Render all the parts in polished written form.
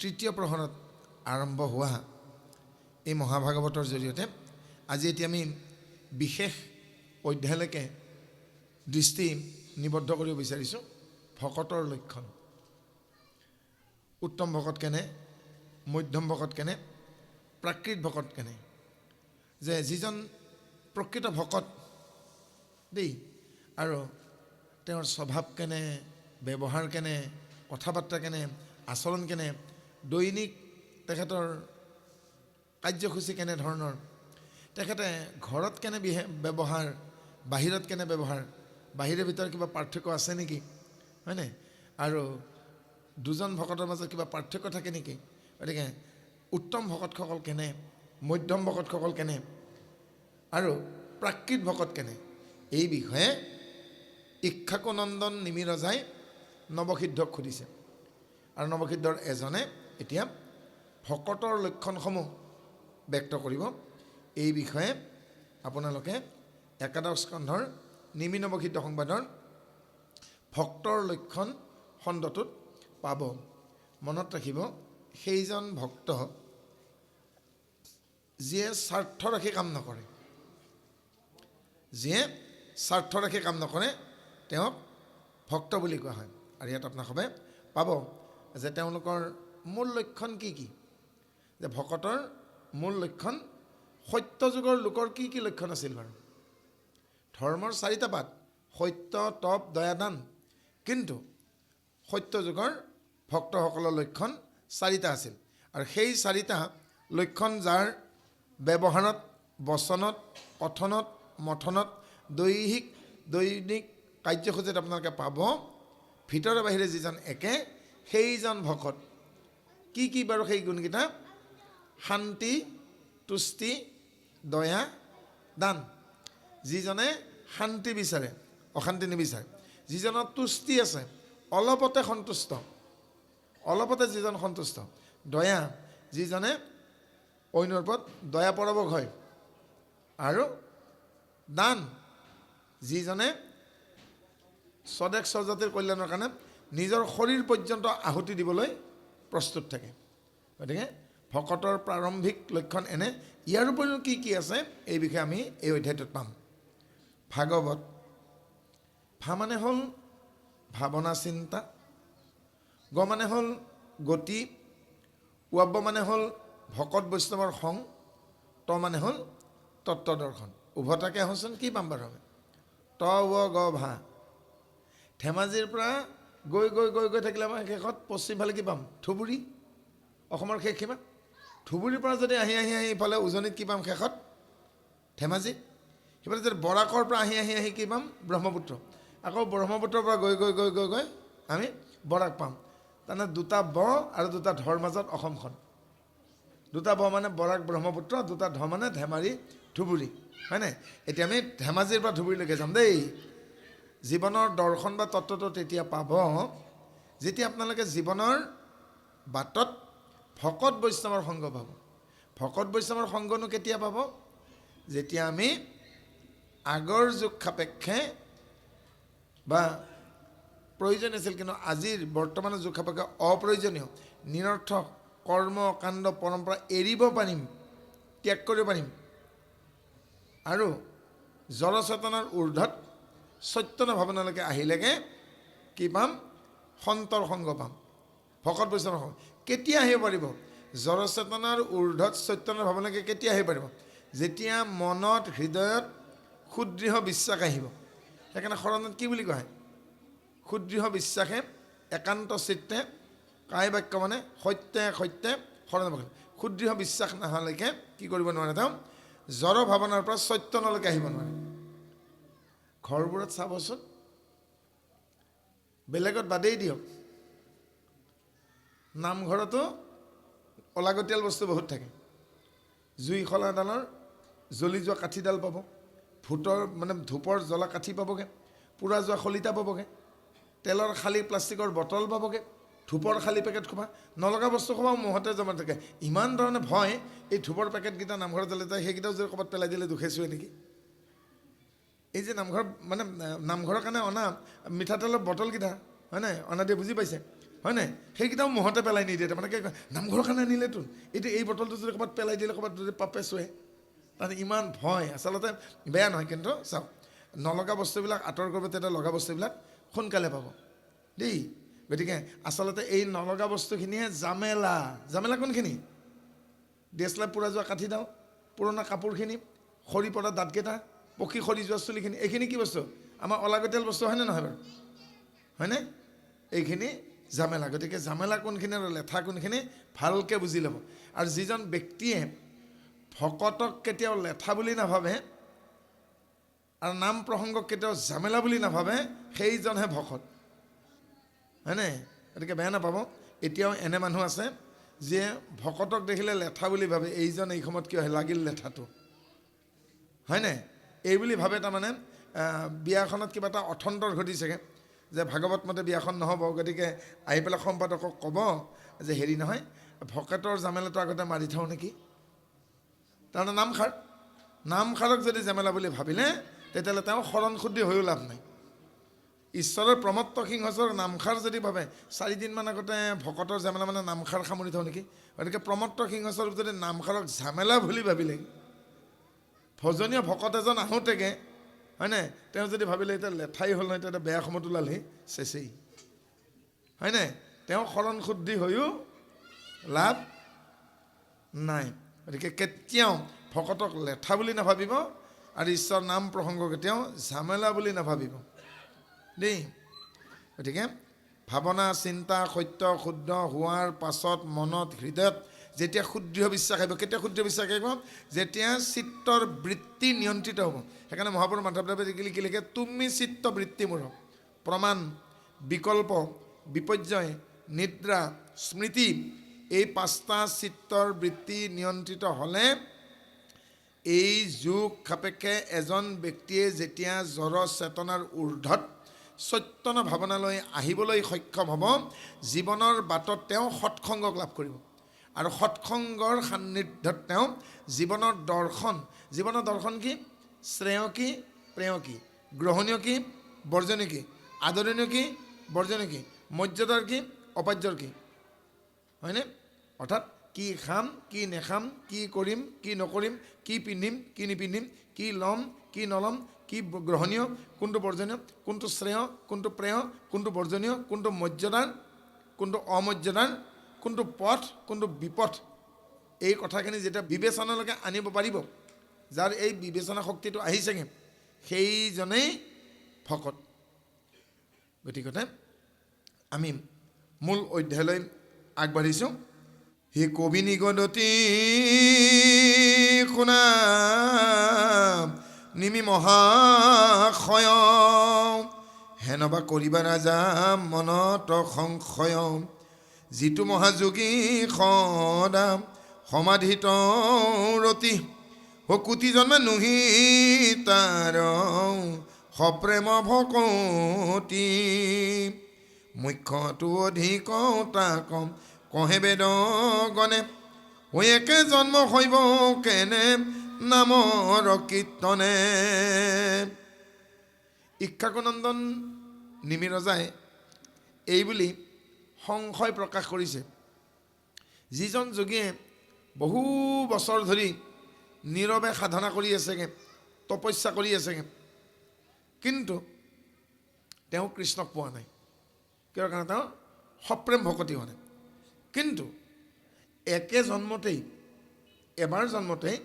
তৃতীয় প্ৰহৰত আৰম্ভ হোৱা এই মহাভাগৱতৰ জৰিয়তে আজি এতিয়া আমি বিশেষ অধ্যায়লৈকে দৃষ্টি নিবদ্ধ কৰিব বিচাৰিছোঁ। ভকতৰ লক্ষণ, উত্তম ভকত কেনে, মধ্যম ভকত কেনে, প্ৰাকৃত ভকত কেনে, যে যিজন প্ৰকৃত ভকত দেই, আৰু তেওঁৰ স্বভাৱ কেনে, ব্যৱহাৰ কেনে, কথা বাৰ্তা কেনে, আচৰণ কেনে, দৈনিক তেখেতৰ কাৰ্যসূচী কেনেধৰণৰ, তেখেতে ঘৰত কেনে ব্যৱহাৰ, বাহিৰত কেনে ব্যৱহাৰ, বাহিৰৰ ভিতৰত কিবা পাৰ্থক্য আছে নেকি, হয়নে? আৰু দুজন ভকতৰ মাজত কিবা পাৰ্থক্য থাকে নেকি? গতিকে উত্তম ভকতসকল কেনে, মধ্যম ভকতসকল কেনে, আৰু প্ৰাকৃত ভকত কেনে, এই বিষয়ে ইক্ষ্বাকুনন্দন নিমি ৰজাই নৱসিদ্ধক সুধিছে। আৰু নৱসিদ্ধৰ এজনে এতিয়া ভকতৰ লক্ষণসমূহ ব্যক্ত কৰিব। এই বিষয়ে আপোনালোকে একাদশ স্কন্ধৰ নিমি নৱসিদ্ধ সংবাদৰ ভক্তৰ লক্ষণ খণ্ডটোত পাব। মনত ৰাখিব, সেইজন ভক্ত যিয়ে স্বাৰ্থ ৰাখি কাম নকৰে, যিয়ে স্বাৰ্থ ৰাখি কাম নকৰে তেওঁক ভক্ত বুলি কোৱা হয়। আৰু ইয়াত আপোনাসবে পাব যে তেওঁলোকৰ মূল লক্ষণ কি কি, যে ভকতৰ মূল লক্ষণ সত্যযুগৰ লোকৰ কি কি লক্ষণ আছিল বাৰু? ধৰ্মৰ চাৰিটা পাত, সত্য, তপ, দয়া, দান। কিন্তু সত্যযুগৰ ভক্তসকলৰ লক্ষণ চাৰিটা আছিল। আৰু সেই চাৰিটা লক্ষণ যাৰ ব্যৱহাৰত, বচনত, কথনত, মথনত, দৈনিক কাৰ্যসূচীত আপোনালোকে পাব, ভিতৰে বাহিৰে যিজন একে সেইজন ভকত। কি কি বাৰু সেই গুণকেইটা? শান্তি, তুষ্টি, দয়া, দান। যিজনে শান্তি বিচাৰে, অশান্তি নিবিচাৰে, যিজনৰ তুষ্টি আছে, অলপতে সন্তুষ্ট, অলপতে যিজন সন্তুষ্ট, দয়া, যিজনে অন্যৰ ওপৰত দয়া পৰৱশ হয়, আৰু দান, যিজনে স্বদেশ স্বজাতিৰ কল্যাণৰ কাৰণে নিজৰ শৰীৰ পৰ্যন্ত আহুতি দিবলৈ প্ৰস্তুত থাকে। গতিকে ভকতৰ প্ৰাৰম্ভিক লক্ষণ এনে। ইয়াৰ উপৰিও কি কি আছে এই বিষয়ে আমি এই অধ্যায়টোত পাম। ভাগৱত, ভা মানে হ'ল ভাৱনা চিন্তা, গ মানে হ'ল গতি, ৱাব্য মানে হ'ল ভকত বৈষ্ণৱৰ সং, ত মানে হ'ল তত্ত্বদৰ্শন। উভতাকে আহোঁচোন, কি পাম বাৰু আমি? ত ৱ গ ভা। ধেমাজিৰ পৰা গৈ গৈ গৈ গৈ থাকিলে আমাৰ শেষত পশ্চিমফালে কি পাম? ধুবুৰী, অসমৰ শেষ সীমা। ধুবুৰীৰ পৰা যদি আহি আহি আহি ইফালে উজনিত কি পাম শেষত? ধেমাজি। সিফালে যদি বৰাকৰ পৰা আহি আহি আহি কি পাম? ব্ৰহ্মপুত্ৰ। আকৌ ব্ৰহ্মপুত্ৰৰ পৰা গৈ গৈ গৈ গৈ গৈ আমি বৰাক পাম। তাৰমানে দুটা ব আৰু দুটা ধৰ মাজত অসমখন। দুটা ব মানে বৰাক ব্ৰহ্মপুত্ৰ, দুটা ধ মানে ধেমাজি ধুবুৰী, হয়নে? এতিয়া আমি ধেমাজিৰ পৰা ধুবুৰীলৈকে যাম দেই। জীৱনৰ দৰ্শন বা তত্ত্বটো তেতিয়া পাব যেতিয়া আপোনালোকে জীৱনৰ বাটত ভকত বৈষ্ণৱৰ সংগ পাব। ভকত বৈষ্ণৱৰ সংগনো কেতিয়া পাব? যেতিয়া আমি আগৰ যুগ সাপেক্ষে বা প্ৰয়োজন আছিল, কিন্তু আজিৰ বৰ্তমানৰ যুগ সাপেক্ষে অপ্ৰয়োজনীয় নিৰৰ্থক কৰ্ম কাণ্ড পৰম্পৰা এৰিব পাৰিম, ত্যাগ কৰিব পাৰিম, আৰু জড়চেতনাৰ ঊৰ্ধত চৈতন্য ভাৱনালৈকে আহিলেগে কি পাম? সন্তৰ সংগ পাম, ভকত বৈষ্ণৱৰ সংগ। কেতিয়া আহিব পাৰিব? জড়চেতনাৰ ঊৰ্ধত চৈতন্য ভাৱনালৈকে কেতিয়া আহিব পাৰিব? যেতিয়া মনত হৃদয়ত সুদৃঢ় বিশ্বাস আহিব। সেইকাৰণে শৰণত কি বুলি কোৱা হয়? সুদৃঢ় বিশ্বাসে একান্ত চিত্তে কায় বাক্য মানে সত্যে সত্যে শৰণ। সুদৃঢ় বিশ্বাস নহালৈকে কি কৰিব নোৱাৰে? তেওঁ জড় ভাৱনাৰ পৰা চৈতন্যলৈকে আহিব নোৱাৰে। ঘৰবোৰত চাবচোন, বেলেগত বাদেই দিয়ক, নামঘৰতো অলাগতিয়াল বস্তু বহুত থাকে। জুই শলাডালৰ জ্বলি যোৱা কাঠিডাল পাব, ভূতৰ মানে ধূপৰ জ্বলা কাঠি পাবগৈ, পোৰা যোৱা শলিতা পাবগৈ, তেলৰ খালী প্লাষ্টিকৰ বটল পাবগৈ, ধূপৰ খালী পেকেট সোপা, নলগা বস্তু সোপা মুখতে জমা থাকে। ইমান ধৰণে ভয়, এই ধূপৰ পেকেটকেইটা নামঘৰত জ্বলে যায়, সেইকেইটাও যদি ক'ৰবাত পেলাই দিলে দুখে চুৱে নেকি? এই যে নামঘৰ মানে নামঘৰৰ কাৰণে অনা মিঠাতেলৰ বটলকেইটা, হয় নাই, অনা দিয়ে, বুজি পাইছে? হয়নে? সেইকেইটাও মুহতে পেলাই নিদিয়ে, তাৰমানে কি নামঘৰৰ কাৰণে আনিলেতো, এতিয়া এই বটলটো যদি ক'ৰবাত পেলাই দিলে ক'ৰবাত যদি পাপে চুৱে, তাৰমানে ইমান ভয়। আচলতে বেয়া নহয়, কিন্তু চাওক নলগা বস্তুবিলাক আঁতৰ কৰিব, তেতিয়া লগা বস্তুবিলাক সোনকালে পাব দেই। গতিকে আচলতে এই নলগা বস্তুখিনিয়ে জামেলা। জামেলা কোনখিনি? ডি এছ এল আৰ পোৰা যোৱা কাঠিডাল, পুৰণা কাপোৰখিনি, সৰি পৰা দাঁতকেইটা, পক্ষী সৰি যোৱা চুলিখিনি, এইখিনি কি বস্তু? আমাৰ অলাগতিয়াল বস্তু হয়নে নহয় বাৰু? হয়নে? এইখিনি জামেলা। গতিকে জামেলা কোনখিনি আৰু লেঠা কোনখিনি ভালকৈ বুজি ল'ব। আৰু যিজন ব্যক্তিয়ে ভকতক কেতিয়াও লেঠা বুলি নাভাবে আৰু নাম প্ৰসংগক কেতিয়াও জামেলা বুলি নাভাবে, সেইজনহে ভকত, হয়নে? গতিকে বেয়া নাপাব, এতিয়াও এনে মানুহ আছে যিয়ে ভকতক দেখিলে লেঠা বুলি ভাবে, এইজন এই সময়ত কিয় লাগিল লেঠাটো, হয়নে? এই বুলি ভাবে। তাৰমানে বিয়াখনত কিবা এটা অথন্তৰ ঘটিছেগৈ যে ভাগৱত মতে বিয়াখন নহ'ব, গতিকে আহি পেলাই সম্পাদকক ক'ব যে হেৰি নহয়, ভকতৰ জামেলাটো আগতে মাৰি থওঁ নেকি। তাৰমানে নামষাৰ, নামষাৰক যদি জামেলা বুলি ভাবিলে তেতিয়াহ'লে তেওঁ শৰণ শুদ্ধি হৈও লাভ নাই। ঈশ্বৰৰ প্ৰমত্ত সিংহচৰ নামষাৰ যদি ভাবে, চাৰিদিনমান আগতে ভকতৰ ঝামেলা মানে নামষাৰ সামৰি থওঁ নেকি, গতিকে প্ৰমত্ত সিংহচৰূপ যদি নামষাৰক ঝামেলা বুলি ভাবিলে, ভজনীয় ভকত এজন আহোঁতেগে হয়নে, তেওঁ যদি ভাবিলে এতিয়া লেঠাই হ'ল নহয়, তেতিয়া বেয়া সময়ত ওলালহি চেচেই, হয়নে? তেওঁ শৰণ শুদ্ধি হৈও লাভ নাই। গতিকে কেতিয়াও ভকতক লেঠা বুলি নাভাবিব আৰু ঈশ্বৰ নাম প্ৰসংগ কেতিয়াও ঝামেলা বুলি নাভাবিব দেই। গতিকে ভাৱনা চিন্তা সত্য শুদ্ধ হোৱাৰ পাছত মনত হৃদয়ত যেতিয়া শুদ্ধ বিশ্বাস আহিব, কেতিয়া শুদ্ধ বিশ্বাস আহিব? যেতিয়া চিত্তৰ বৃত্তি নিয়ন্ত্ৰিত হ'ব। সেইকাৰণে মহাপুৰুষ মাধৱদেৱে কি লিখে, তুমি চিত্ত বৃত্তি মোৰ প্ৰমাণ বিকল্প বিপৰ্যয় নিদ্ৰা স্মৃতি, এই পাঁচটা চিত্তৰ বৃত্তি নিয়ন্ত্ৰিত হ'লে এই যুগ সাপেক্ষে এজন ব্যক্তিয়ে যেতিয়া জড় চেতনাৰ ঊৰ্ধত চৈতন্য ভাৱনালৈ আহিবলৈ সক্ষম হ'ব, জীৱনৰ বাটত তেওঁ সৎসংগক লাভ কৰিব। আৰু সৎসংগৰ সান্নিধ্যত তেওঁ জীৱনৰ দৰ্শন, জীৱনৰ দৰ্শন কি? শ্ৰেয় কি, প্ৰেয় কি, গ্ৰহণীয় কি, বৰ্জনীয় কি, আদৰণীয় কি, বৰ্জনীয় কি, মৰ্যাদাৰ কি, অপাৰ্যৰ কি, হয়নে? অৰ্থাৎ কি খাম, কি নেখাম, কি কৰিম, কি নকৰিম, কি পিন্ধিম, কি নিপিন্ধিম, কি ল'ম, কি নল'ম, কি গ্ৰহণীয়, কোনটো বৰ্জনীয়, কোনটো শ্ৰেয়, কোনটো প্ৰেয়, কোনটো বৰ্জনীয়, কোনটো মৰ্যাদাৰ, কোনটো অমৰ্যাদাৰ, কোনটো পথ, কোনটো বিপথ, এই কথাখিনি যেতিয়া বিবেচনালৈকে আনিব পাৰিব, যাৰ এই বিবেচনা শক্তিটো আহিছেগৈ, সেইজনেই ভকত। গতিকতে আমি মূল অধ্যায়লৈ আগবাঢ়িছোঁ। হি কবি নিগদতি শুনা নিমি মহাশয়, হেনবা কৰিবা ৰাজা মনত সংশয়, যিটো মহাযোগী সদা সমাধিত ৰতি, শকুতি জন্মে নুহি তাৰ সপ্ৰেম ভকতি, মুখ্যটো অধিক তাক কহে বেদ গণে, হৈ একে জন্ম হৈব কেনে নামৰ কীৰ্তনে। ইক্ষ্বাকুনন্দন নিমি ৰজাই এই বুলি সংশয় প্ৰকাশ কৰিছে, যিজন যোগীয়ে বহু বছৰ ধৰি নীৰৱে সাধনা কৰি আছেগৈ, তপস্যা কৰি আছেগৈ, কিন্তু তেওঁ কৃষ্ণক পোৱা নাই। কিহৰ কাৰণে? তেওঁ সপ্ৰেম ভকতি হোৱা নাই। কিন্তু একে জন্মতেই, এবাৰ জন্মতেই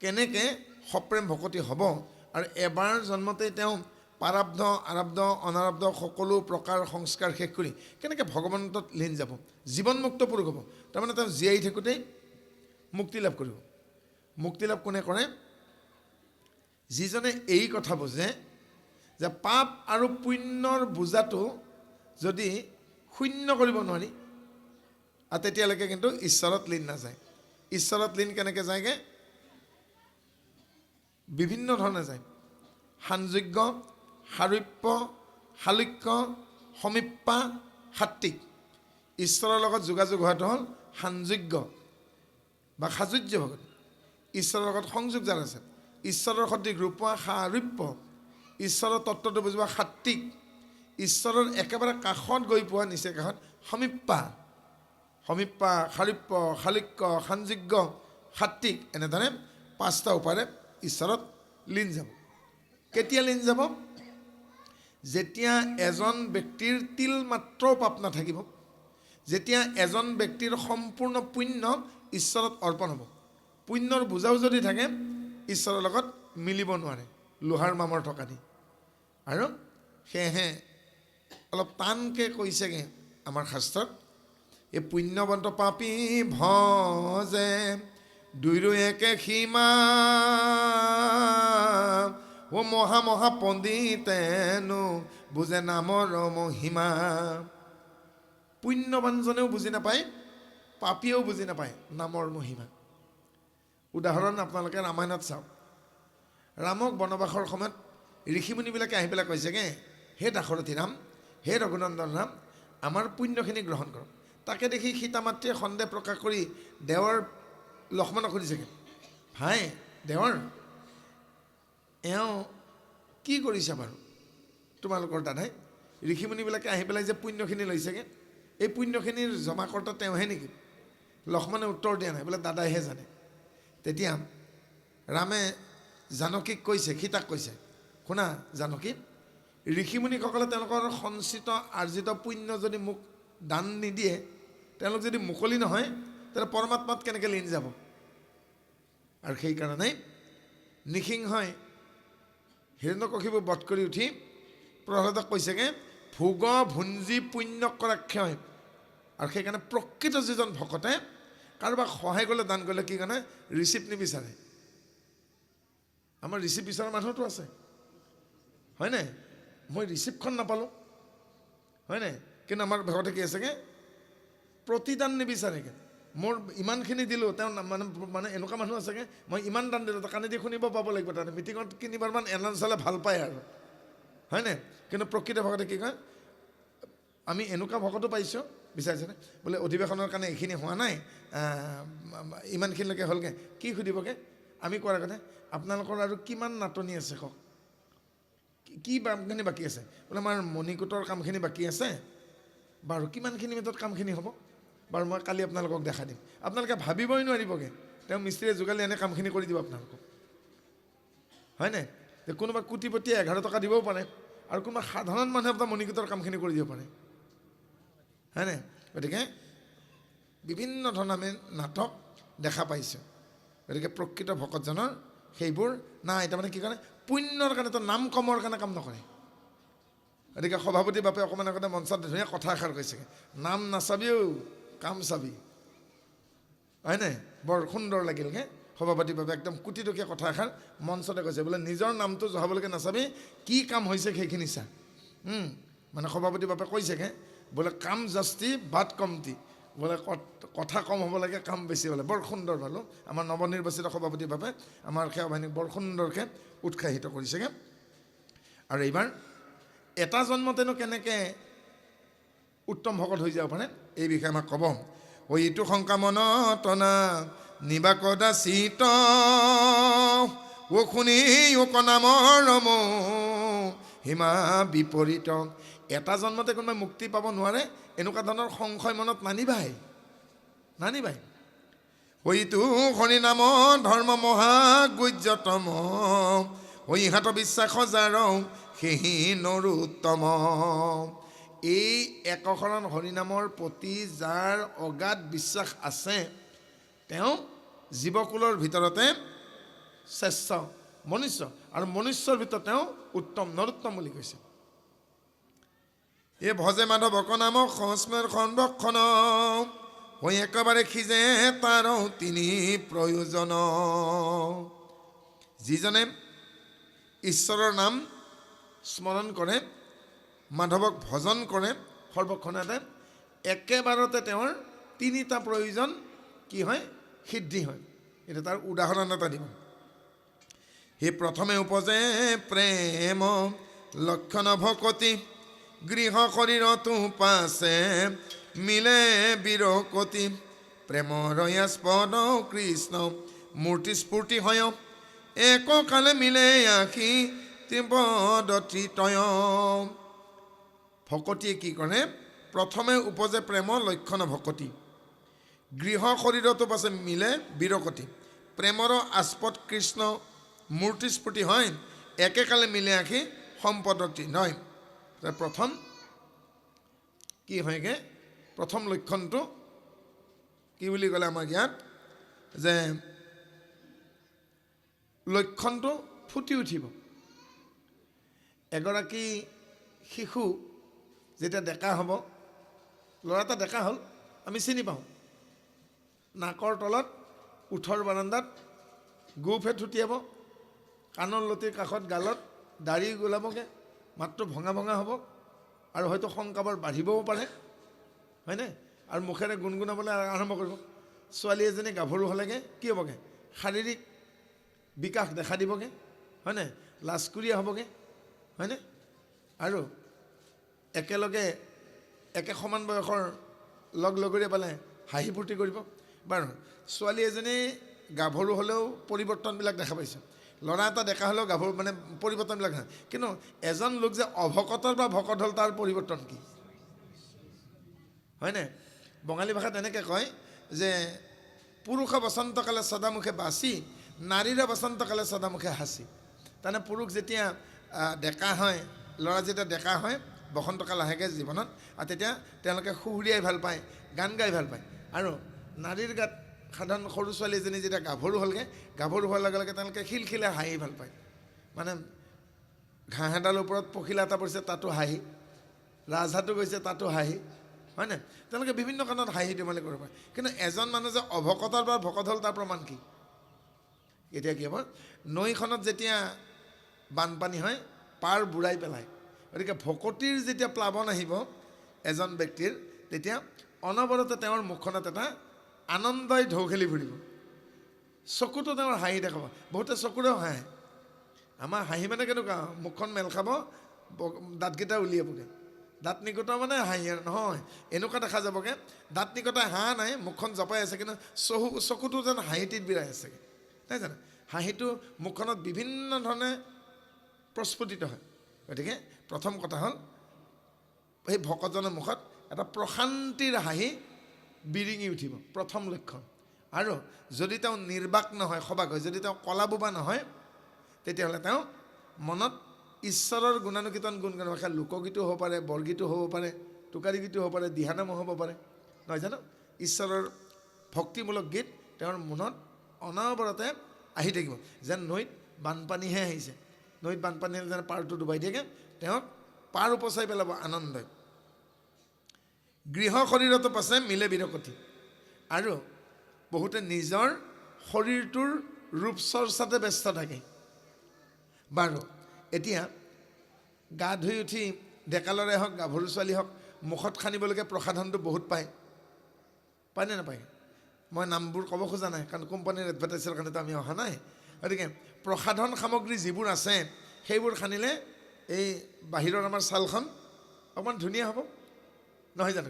কেনেকৈ সপ্ৰেম ভকতি হ'ব আৰু এবাৰ জন্মতেই তেওঁ প্ৰাৰব্ধ আৰব্ধ অনাৰব্ধ সকলো প্ৰকাৰ সংস্কাৰ শেষ কৰি কেনেকৈ ভগৱন্তত লীন যাব, জীৱনমুক্ত পুৰুষ হ'ব। তাৰমানে তেওঁ জীয়াই থাকোঁতেই মুক্তি লাভ কৰিব। মুক্তি লাভ কোনে কৰে? যিজনে এই কথা বুজে যে পাপ আৰু পুণ্যৰ বোজাটো যদি শূন্য কৰিব নোৱাৰি, আৰু তেতিয়ালৈকে কিন্তু ঈশ্বৰত লীন নাযায়। ঈশ্বৰত লীন কেনেকৈ যায়গৈ? বিভিন্ন ধৰণে যায়। সাংযোগ্য, সাৰূপ্য, সালোক্য, সমীপ্যা, সাত্বিক। ঈশ্বৰৰ লগত যোগাযোগ হোৱাটো হ'ল সাংযোগ্য বা সাযুজ্য ভকতি। ঈশ্বৰৰ লগত সংযোগ যাৰ আছে, ঈশ্বৰৰ সদৃশ ৰূপ পোৱা সাৰূপ্য, ঈশ্বৰৰ তত্ত্বটো বুজিব সাত্বিক, ঈশ্বৰৰ একেবাৰে কাষত গৈ পোৱা নিচে কাষত সমীপ্পা, সমীপ্পা, সাৰূপ্য, শালিক্য, সাংযোগ্য, সাত্বিক, এনেধৰণে 5টা উপায়েৰে ঈশ্বৰত লীন যাব। কেতিয়া লীন যাব? যেতিয়া এজন ব্যক্তিৰ তিল মাত্ৰও পাপ নাথাকিব, যেতিয়া এজন ব্যক্তিৰ সম্পূৰ্ণ পুণ্য ঈশ্বৰত অৰ্পণ হ'ব। পুণ্যৰ বোজাও যদি থাকে ঈশ্বৰৰ লগত মিলিব নোৱাৰে, লোহাৰ মামৰ থকা দি। আৰু সেয়েহে অলপ টানকৈ কৈছেগৈ আমাৰ শাস্ত্ৰত, এই পুণ্যৱন্ত পাপী ভজে দুইৰো একে সীমা, ও মহা মহা পণ্ডিতেনো বুজে নামৰ মহিমা। পুণ্যৱানজনেও বুজি নাপায়, পাপীয়েও বুজি নাপায় নামৰ মহিমা। উদাহৰণ আপোনালোকে ৰামায়ণত চাওক। ৰামক বনবাসৰ সময়ত ঋষিমুনিবিলাকে আহি পেলাই কৈছেগৈ, হে দাশৰথী ৰাম, হে ৰঘুনন্দন ৰাম, আমাৰ পুণ্যখিনি গ্ৰহণ কৰক। তাকে দেখি সীতা মাতৃয়ে সন্দেহ প্ৰকাশ কৰি দেৱৰ লক্ষ্মণক সুধিছেগৈ, ভাই দেৱৰ, এওঁ কি কৰিছে বাৰু তোমালোকৰ দাদাই? ঋষিমুনিবিলাকে আহি পেলাই যে পুণ্যখিনি লৈছেগৈ, এই পুণ্যখিনিৰ জমাকৰ্তা তেওঁহে নেকি? লক্ষ্মণে উত্তৰ দিয়া নাই, বোলে দাদাইহে জানে। তেতিয়া ৰামে জানকীক কৈছে, সীতাক কৈছে, শুনা জানকী, ঋষিমুনিসকলে তেওঁলোকৰ সঞ্চিত আৰ্জিত পুণ্য যদি মোক দান নিদিয়ে, তেওঁলোক যদি মুকলি নহয়, তেন্তে পৰমাত্মাত কেনেকৈ লীন যাব? আৰু সেইকাৰণেই নৃসিংহই হিৰণ্যকশিপু বধ কৰি উঠি প্ৰহ্লাদক কৈছেগৈ, ভোগ ভুঞ্জি পুণ্য কৰা ক্ষয়। আৰু সেইকাৰণে প্ৰকৃত যিজন ভকতে কাৰোবাক সহায় কৰিলে, দান কৰিলে, কি কাৰণে ৰিচিপ্ট নিবিচাৰে। আমাৰ ৰিচিপ্ট বিচৰা মানুহতো আছে, হয়নে? মই ৰিচিপ্টখন নাপালোঁ, হয়নে? কিন্তু আমাৰ ভকতে কি আছেগৈ, প্ৰতিদান নিবিচাৰেগৈ। মোৰ ইমানখিনি দিলোঁ, তেওঁ মানে মানে এনেকুৱা মানুহ আছেগৈ, মই ইমান দান দিলোঁ, কাণেদি শুনিব পাব লাগিব, তাতে মিটিঙত তিনিবাৰমান এনাউন্স হ'লে ভাল পায় আৰু, হয়নে? কিন্তু প্ৰকৃত ভকতে কি কয়, আমি এনেকুৱা ভকতো পাইছোঁ, বিচাৰিছেনে বোলে অধিৱেশনৰ কাৰণে এইখিনি হোৱা নাই, ইমানখিনিলৈকে হ'লগৈ, কি সুধিবগৈ? আমি কোৱাৰ আগতে আপোনালোকৰ আৰু কিমান নাটনি আছে কওক, কি কামখিনি বাকী আছে? বোলে আমাৰ মণিকূটৰ কামখিনি বাকী আছে, বাৰু কিমানখিনি মিনিটত কামখিনি হ'ব? বাৰু মই কালি আপোনালোকক দেখা দিম। আপোনালোকে ভাবিবই নোৱাৰিবগৈ, তেওঁ মিস্ত্ৰীয়ে যোগালি এনে কামখিনি কৰি দিব আপোনালোকক, হয়নে? যে কোনোবা কোটিপতিয়ে 11 টকা দিবও পাৰে, আৰু কোনোবা সাধাৰণ মানুহে আপোনাৰ মণিকূটৰ কামখিনি কৰি দিব পাৰে, হয়নে? গতিকে বিভিন্ন ধৰণৰ আমি নাটক দেখা পাইছোঁ। গতিকে প্ৰকৃত ভকতজনৰ সেইবোৰ নাই। তাৰমানে কি কৰে, পুণ্যৰ কাৰণে, তো নাম কমৰ কাৰণে কাম নকৰে। গতিকে সভাপতি বাপে অকণমান আগতে মঞ্চত ধুনীয়া কথা এষাৰ কৈছে, নাম নাচাবিও কাম চাবি, হয়নে? বৰ সুন্দৰ লাগিলগে। সভাপতি বাপে একদম কোটিটকীয়া কথা এষাৰ মঞ্চতে কৈছে, বোলে নিজৰ নামটো জহাবলৈকে নাচাবি, কি কাম হৈছে সেইখিনি চা। মানে সভাপতি বাপে কৈছেগে, বোলে কাম জাস্তি বাট কমটি, বোলে কথা কম হ'ব লাগে, কাম বেছি হ'ব লাগে। বৰ সুন্দৰ পালোঁ আমাৰ নৱনিৰ্বাচিত সভাপতি বাপে আমাৰ সেৱা বাহিনীক বৰ সুন্দৰকৈ উৎসাহিত কৰিছেগৈ। আৰু এইবাৰ এটা জন্মতেনো কেনেকৈ উত্তম ভকত হৈ যাব পাৰে এই বিষয়ে আমাক ক'ব। অ ইটো শংকা মনত না নিবা কদাচিত, অ শুনি অ নামৰ সীমা বিপৰীত। এটা জন্মতে কোনোবাই মুক্তি পাব নোৱাৰে, এনেকুৱা ধৰণৰ সংশয় মনত নানিবাই, নানিবাই। ঐটো হৰি নাম ধৰ্ম মহাগুহ্যতম, ঐ ইহাত বিশ্বাস যাৰ সেহি নৰোত্তম। এই একশৰণ হৰিনামৰ প্ৰতি যাৰ অগাধ বিশ্বাস আছে, তেওঁ জীৱকুলৰ ভিতৰতে শ্ৰেষ্ঠ মনুষ্য, আৰু মনুষ্যৰ ভিতৰত তেওঁ উত্তম, নৰোত্তম বুলি কৈছে। এই ভজে মাধৱক নাম সংস্মৰ সৰ্বক্ষণ, হৈ একেবাৰে সিজে তাৰ তিনি প্ৰয়োজন। যিজনে ঈশ্বৰৰ নাম স্মৰণ কৰে, মাধৱক ভজন কৰে সৰ্বক্ষণতে, একেবাৰতে তেওঁৰ তিনিটা প্ৰয়োজন কি হয়, সিদ্ধি হয়। এতিয়া তাৰ উদাহৰণ এটা দিব। সেই প্ৰথমে উপজে প্ৰেম লক্ষণ ভকতি, গৃহ শৰীৰতো পাছে মিলে বিৰকতি। প্ৰেমৰ আস্পদ কৃষ্ণ মূৰ্তি স্ফূৰ্তি হয়, এককালে মিলে আখি ত্ৰিপদ ত্ৰিতয়। ভকতিয়ে কি কৰে, প্ৰথমে উপজে প্ৰেম লক্ষণ ভকতি, গৃহ শৰীৰতো পাছে মিলে বিৰকতি। প্ৰেমৰ আস্পদ কৃষ্ণ মূৰ্তি স্ফুৰ্তি হয়, একেকালে মিলে আঁকি সম্পদতি নহয়। প্ৰথম কি হয়গৈ? প্ৰথম লক্ষণটো কি বুলি ক'লে আমাক ইয়াত যে লক্ষণটো ফুটি উঠিব। এগৰাকী শিশু যেতিয়া ডেকা হ'ব, ল'ৰা এটা ডেকা হ'ল, আমি চিনি পাওঁ, নাকৰ তলত ওঠৰ বাৰান্দাত গোফে থুটিয়াব, কাণৰ লতিৰ কাষত গালত দাড়ি ওলাবগৈ, মাতটো ভঙা ভঙা হ'ব, আৰু হয়তো শংকাবোৰ বাঢ়িবও পাৰে, হয়নে? আৰু মুখেৰে গুণগুণাবলৈ আৰম্ভ কৰিব। ছোৱালী এজনী গাভৰু হ'লেগৈ কি হ'বগৈ? শাৰীৰিক বিকাশ দেখা দিবগৈ, হয়নে? লাজকুৰীয়া হ'বগৈ, হয়নে? আৰু একেলগে একে সমান বয়সৰ লগ লগৰীয়া পালে হাঁহি ফূৰ্তি কৰিব। বাৰু ছোৱালী এজনী গাভৰু হ'লেও পৰিৱৰ্তনবিলাক দেখা পাইছোঁ, ল'ৰা এটা ডেকা হ'লেও গাভৰু মানে পৰিৱৰ্তনবিলাক হয়। কিন্তু এজন লোক যে অভকতৰ বা ভকত হ'ল তাৰ পৰিৱৰ্তন কি, হয়নে? বঙালী ভাষাত এনেকৈ কয় যে পুৰুষ বসন্তকালে সদামুখে বাচি, নাৰীৰ বসন্তকালে সদামুখে হাসি। তাৰমানে পুৰুষ যেতিয়া ডেকা হয়, ল'ৰা যেতিয়া ডেকা হয়, বসন্তকাল আহেগৈ জীৱনত, আৰু তেতিয়া তেওঁলোকে সুহুৰিয়াই ভাল পায়, গান গাই ভাল পায়। আৰু নাৰীৰ গাত সাধাৰণ সৰু ছোৱালী এজনী যেতিয়া গাভৰু হ'লগৈ, গাভৰু হোৱাৰ লগে লগে তেওঁলোকে খিলখিলে হাঁহি ভাল পায়। মানে ঘাঁহ এডালৰ ওপৰত পখিলা এটা পৰিছে তাতো হাঁহি, ৰাজহাঁহটো গৈছে তাতো হাঁহি, হয়নে? তেওঁলোকে বিভিন্ন কাৰণত হাঁহি ধেমালি কৰিব পাৰে। কিন্তু এজন মানুহ যে অভকতৰ পৰা ভকত হ'ল তাৰ প্ৰমাণ কি? এতিয়া কি হ'ব? নৈখনত যেতিয়া বানপানী হয় পাৰ বুৰাই পেলায়। গতিকে ভকতিৰ যেতিয়া প্লাৱন আহিব এজন ব্যক্তিৰ, তেতিয়া অনবৰতে তেওঁৰ মুখখনত এটা আনন্দই ঢৌ খেলি ফুৰিব, চকুতো তেওঁৰ হাঁহি দেখাব। বহুতে চকুৰেও হাঁহে। আমাৰ হাঁহি মানে কেনেকুৱা? মুখখন মেল খাব, দাঁতকেইটা উলিয়াবগৈ। দাঁত নিকটা মানে হাঁহি নহয়, এনেকুৱা দেখা যাবগৈ দাঁত নিকটাই হাঁহ নাই, মুখখন জপাই আছে, কিন্তু চকুটো যেন হাঁহিটিত বিৰাই আছেগৈ, নাই জানো? হাঁহিটো মুখখনত বিভিন্ন ধৰণে প্ৰস্ফুটিত হয়। গতিকে প্ৰথম কথা হ'ল সেই ভকতজনৰ মুখত এটা প্ৰশান্তিৰ হাঁহি বিৰিঙি উঠিব, প্ৰথম লক্ষণ। আৰু যদি তেওঁ নিৰ্বাক নহয়, সবাক হয়, যদি তেওঁ কলা বোবা নহয়, তেতিয়াহ'লে তেওঁ মনত ঈশ্বৰৰ গুণানুকীৰ্তন গুণ গান, লোকগীতো হ'ব পাৰে, বৰগীতো হ'ব পাৰে, টোকাৰী গীতো হ'ব পাৰে, দিহানামো হ'ব পাৰে, নহয় জানো? ঈশ্বৰৰ ভক্তিমূলক গীত তেওঁৰ মনত অনবৰতে আহি থাকিব। যেন নৈত বানপানীহে আহিছে, নৈত বানপানী আহিলে যেন পাৰটো ডুবাই দিয়েগৈ, তেওঁক পাৰ উপচাই পেলাব আনন্দই। গৃহ শৰীৰতো পাছে মিলে বিৰকতি। আৰু বহুতে নিজৰ শৰীৰটোৰ ৰূপ চৰ্চাতে ব্যস্ত থাকে। বাৰু এতিয়া গা ধুই উঠি ডেকা ল'ৰাই হওক, গাভৰু ছোৱালী হওক, মুখত সানিবলৈকে প্ৰসাধনটো বহুত পায়, পায়নে নাপায়? মই নামবোৰ ক'ব খোজা নাই, কাৰণ কোম্পানীৰ এডভাৰটাইজৰ কাৰণেতো আমি অহা নাই। গতিকে প্ৰসাধন সামগ্ৰী যিবোৰ আছে সেইবোৰ সানিলে এই বাহিৰৰ আমাৰ ছালখন অকণমান ধুনীয়া হ'ব, নহয় জানো?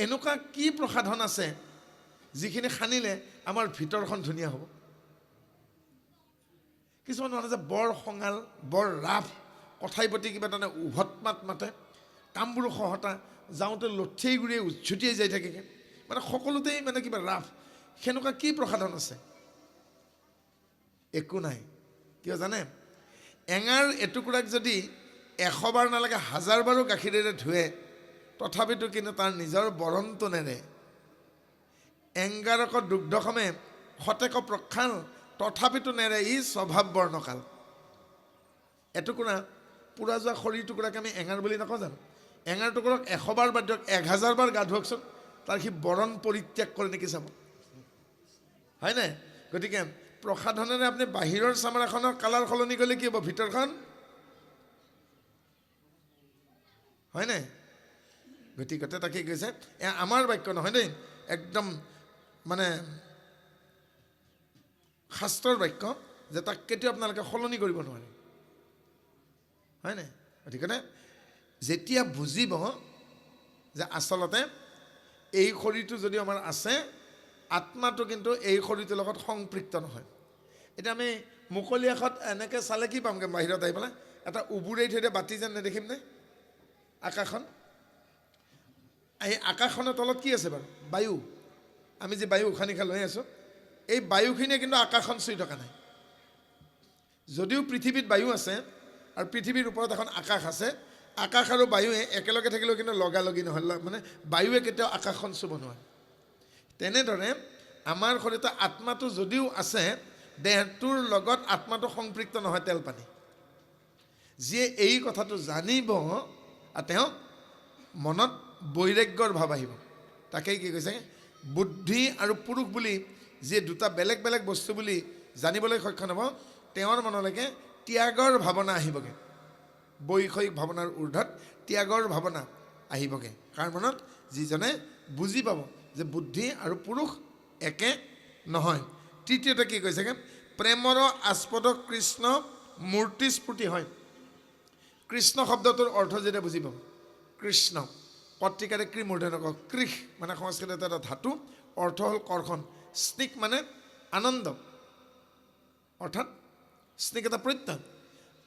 এনেকুৱা কি প্ৰসাধন আছে যিখিনি সানিলে আমাৰ ভিতৰখন ধুনীয়া হ'ব? কিছুমান মানুহ যে বৰ খঙাল, বৰ ৰাফ, কথাই প্ৰতি কিবা তাৰমানে উভত মাত মাতে, কামবোৰো খহটা, যাওঁতে লঠিয়াই গুৰিয়াই উজ্জুটিয়াই যাই থাকেগৈ, মানে সকলোতেই মানে কিবা ৰাফ। সেনেকুৱা কি প্ৰসাধন আছে? একো নাই। কিয় জানে? এঙাৰ এটুকুৰাক যদি 100 বাৰ নালাগে 1000 বাৰো গাখীৰেৰে ধুৱে, তথাপিতো কিন্তু তাৰ নিজৰ বৰণটো নেৰে। এংগাৰক দুগ্ধসমে শতেক প্ৰক্ষাল, তথাপিতো নেৰে ই স্বভাৱ বৰ্ণকাল। এটুকুৰা পোৰা যোৱা খৰিৰ টুকুৰাক আমি এঙাৰ বুলি নকওঁ জানো? এঙাৰ টুকুৰাক 100 বাৰ বাদ দিয়ক, 1000 বাৰ গা ধুৱকচোন, তাৰ সি বৰণ পৰিত্যাগ কৰে নেকি চাব, হয়নে? গতিকে প্ৰসাধনেৰে আপুনি বাহিৰৰ চামৰাখনৰ কালাৰ সলনি কৰিলে কি হ'ব? ভিতৰখন, হয়নে? গতিকে তাকে কৈছে, এয়া আমাৰ বাক্য নহয় দেই, একদম মানে শাস্ত্ৰৰ বাক্য, যে তাক কেতিয়াও আপোনালোকে সলনি কৰিব নোৱাৰে, হয়নে? গতিকে যেতিয়া বুজিব যে আচলতে এই শৰীৰটো যদি আমাৰ আছে, আত্মাটো কিন্তু এই শৰীৰটোৰ লগত সংপৃক্ত নহয়। এতিয়া আমি মুকলি আকাশত এনেকৈ চালে কি পামগৈ? বাহিৰত আহি পেলাই এটা উবুৰাই থৈ দিয়া বাতি যেন নেদেখিমনে আকাশখন? এই আকাশখনৰ তলত কি আছে বাৰু? বায়ু। আমি যে বায়ু উশাহ নিশাহ লৈ আছোঁ, এই বায়ুখিনিয়ে কিন্তু আকাশখন চুই থকা নাই। যদিও পৃথিৱীত বায়ু আছে আৰু পৃথিৱীৰ ওপৰত এখন আকাশ আছে, আকাশ আৰু বায়ুৱে একেলগে থাকিলেও কিন্তু লগালগি নহয়, মানে বায়ুৱে কেতিয়াও আকাশখন চুব নোৱাৰে। তেনেদৰে আমাৰ শৰীৰত আত্মাটো যদিও আছে, দেহটোৰ লগত আত্মাটো সংপৃক্ত নহয়, তেল পানী। যিয়ে এই কথাটো জানিব আৰু তেওঁ মনত বৈৰাগ্যৰ ভাৱ আহিব। তাকেই কি কৈছে, বুদ্ধি আৰু পুৰুষ বুলি যিয়ে দুটা বেলেগ বেলেগ বস্তু বুলি জানিবলৈ সক্ষম হ'ব, তেওঁৰ মনলৈকে ত্যাগৰ ভাৱনা আহিবগৈ। বৈষয়িক ভাৱনাৰ ঊৰ্ধত ত্যাগৰ ভাৱনা আহিবগৈ। কাৰ মনত? যিজনে বুজি পাব যে বুদ্ধি আৰু পুৰুষ একে নহয়। তৃতীয়তে কি কৈছেগৈ, প্ৰেমৰ আস্পদ কৃষ্ণ মূৰ্তি স্ফূৰ্তি হয়। কৃষ্ণ শব্দটোৰ অৰ্থ যেতিয়া বুজি পাব, কৃষ্ণ পত্ৰিকাৰে কৃ মূৰ্ধন্য কৃষ মানে সংস্কৃতত এটা ধাতু, অৰ্থ হ'ল কৰ্ষণ, স্নিক মানে আনন্দ, অৰ্থাৎ স্নিক এটা প্ৰত্যয়,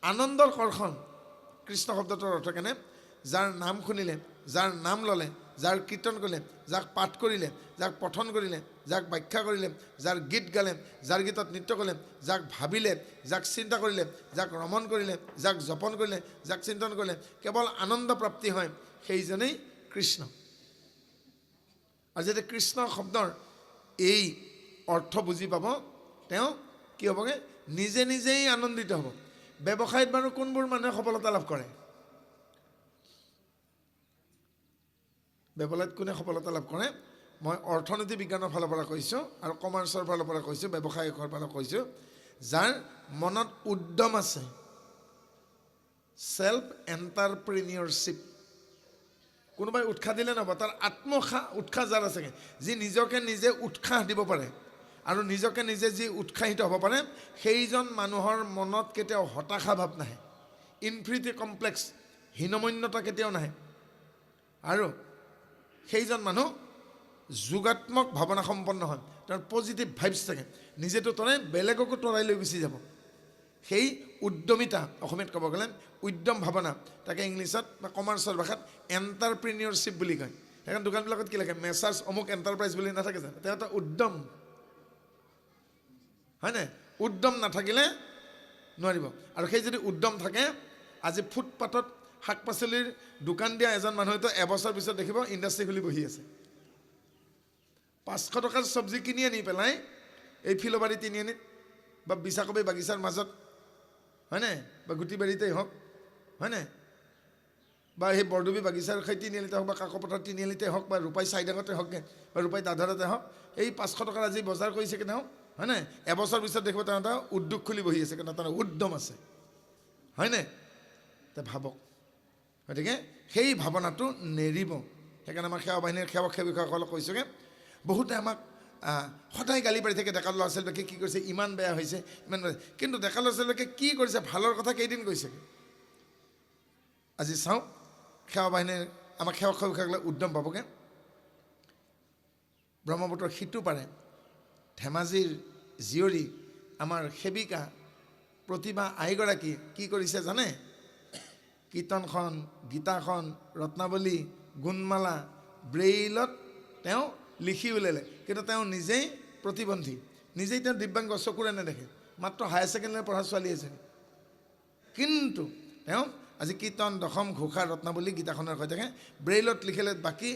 আনন্দৰ কৰ্ষণ। কৃষ্ণ শব্দটোৰ অৰ্থ কেনে? যাৰ নাম শুনিলে, যাৰ নাম ল'লে, যাৰ কীৰ্তন কৰিলে, যাক পাঠ কৰিলে, যাক পঠন কৰিলে, যাক ব্যাখ্যা কৰিলে, যাৰ গীত গালে, যাৰ গীতত নৃত্য কৰিলে, যাক ভাবিলে, যাক চিন্তা কৰিলে, যাক ৰমণ কৰিলে, যাক জপন কৰিলে, যাক চিন্তন কৰিলে কেৱল আনন্দ প্ৰাপ্তি হয়, সেইজনেই কৃষ্ণ। আৰু যেতিয়া কৃষ্ণ শব্দৰ এই অৰ্থ বুজি পাব, তেওঁ কি হ'বগৈ? নিজে নিজেই আনন্দিত হ'ব। ব্যৱসায়ত বাৰু কোনবোৰ মানুহে সফলতা লাভ কৰে? ব্যৱসায়ত কোনে সফলতা লাভ কৰে? মই অৰ্থনীতি বিজ্ঞানৰ ফালৰ পৰা কৈছোঁ আৰু কমাৰ্চৰ ফালৰ পৰা কৈছোঁ, ব্যৱসায়িকৰ ফালৰ পৰা কৈছোঁ, যাৰ মনত উদ্যম আছে, চেল্ফ এণ্টাৰপ্ৰিনিয়ৰশ্বিপ। কোনোবাই উৎসাহ দিলে নহ'ব, তাৰ আত্মসাহ উৎসাহ যাৰ আছে, যি নিজকে নিজে উৎসাহ দিব পাৰে আৰু নিজকে নিজে যি উৎসাহিত হ'ব পাৰে, সেইজন মানুহৰ মনত কেতিয়াও হতাশা ভাৱ নাহে, ইনফিৰিটি কমপ্লেক্স, হীনমন্যতা কেতিয়াও নাহে, আৰু সেইজন মানুহ যোগাত্মক ভাৱনা সম্পন্ন হয়, তেওঁৰ পজিটিভ ভাইবছ থাকে, নিজেতো তৰাই বেলেগকো তৰাই লৈ গুচি যাব। সেই উদ্যমিতা, অসমীয়াত ক'ব গ'লে উদ্যম ভাৱনা, তাকে ইংলিছত বা কমাৰ্চৰ ভাষাত এণ্টাৰপ্ৰিনিয়ৰশ্বিপ বুলি কয়। সেইকাৰণে দোকানবিলাকত কি লাগে, মেছাৰ্ছ অমুক এণ্টাৰপ্ৰাইজ বুলি নাথাকে জানো? তেওঁ এটা উদ্যম, হয়নে? উদ্যম নাথাকিলে নোৱাৰিব। আৰু সেই যদি উদ্যম থাকে, আজি ফুটপাথত শাক পাচলিৰ দোকান দিয়া এজন মানুহেতো এবছৰ পিছত দেখিব ইণ্ডাষ্ট্ৰি খুলি বহি আছে। 500 টকাৰ চব্জি কিনি আনি পেলাই এই ফিলবাৰী তিনিআলিত বা বিচাকবি বাগিচাৰ মাজত, হয়নে, বা গুটিবাৰীতেই হওক, হয়নে, বা সেই বৰডুবি বাগিচাৰ সেই তিনিআলিতে হওক, বা কাকপথাৰ তিনিআলিতে হওক, বা ৰূপাই চাইডাঙতে হওক, বা ৰূপাই দাধৰাতে হওক, এই 500 টকাৰ আজি বজাৰ কৰিছে কেনে হওক, হয়নে, এবছৰ পিছত দেখিব তেওঁ এটা উদ্যোগ খুলি বহি আছে, কিন্তু তাৰ উদ্যম আছে, হয়নে? তে ভাবক। গতিকে সেই ভাৱনাটো নেৰিব। সেইকাৰণে আমাৰ সেৱা বাহিনীৰ সেৱক সেৱিকাসকলক কৈছোঁগৈ, বহুতে আমাক সদায় গালি পাৰি থাকে, ডেকা ল'ৰা ছোৱালীবিলাকে কি কৰিছে, ইমান বেয়া হৈছে, ইমান বেয়া। কিন্তু ডেকা ল'ৰা ছোৱালীবিলাকে কি কৰিছে, ভালৰ কথা কেইদিন কৈছে? আজি চাওক, সেৱা বাহিনীৰ আমাৰ সেৱক সেৱিকাসকলে উদ্যম পাবগৈ। ব্ৰহ্মপুত্ৰৰ সিটো পাৰে ধেমাজিৰ জীয়ৰী আমাৰ সেৱিকা প্ৰতিভা আইগৰাকী কি কৰিছে জানে? কীৰ্তনখন, গীতাখন, ৰত্নাৱলী, গুণমালা ব্ৰেইলত তেওঁ লিখি উলিয়ালে। কিন্তু তেওঁ নিজেই প্ৰতিবন্ধী, নিজেই তেওঁ দিব্যাংগ, চকুৰে নেদেখে, মাত্ৰ হায়াৰ ছেকেণ্ডেৰী পঢ়া ছোৱালী এজনী। কিন্তু তেওঁ আজি কীৰ্তন, দশম, ঘোষা, ৰত্নাৱলী, গীতাখনৰ সৈতে ব্ৰেইলত লিখিলে বাকী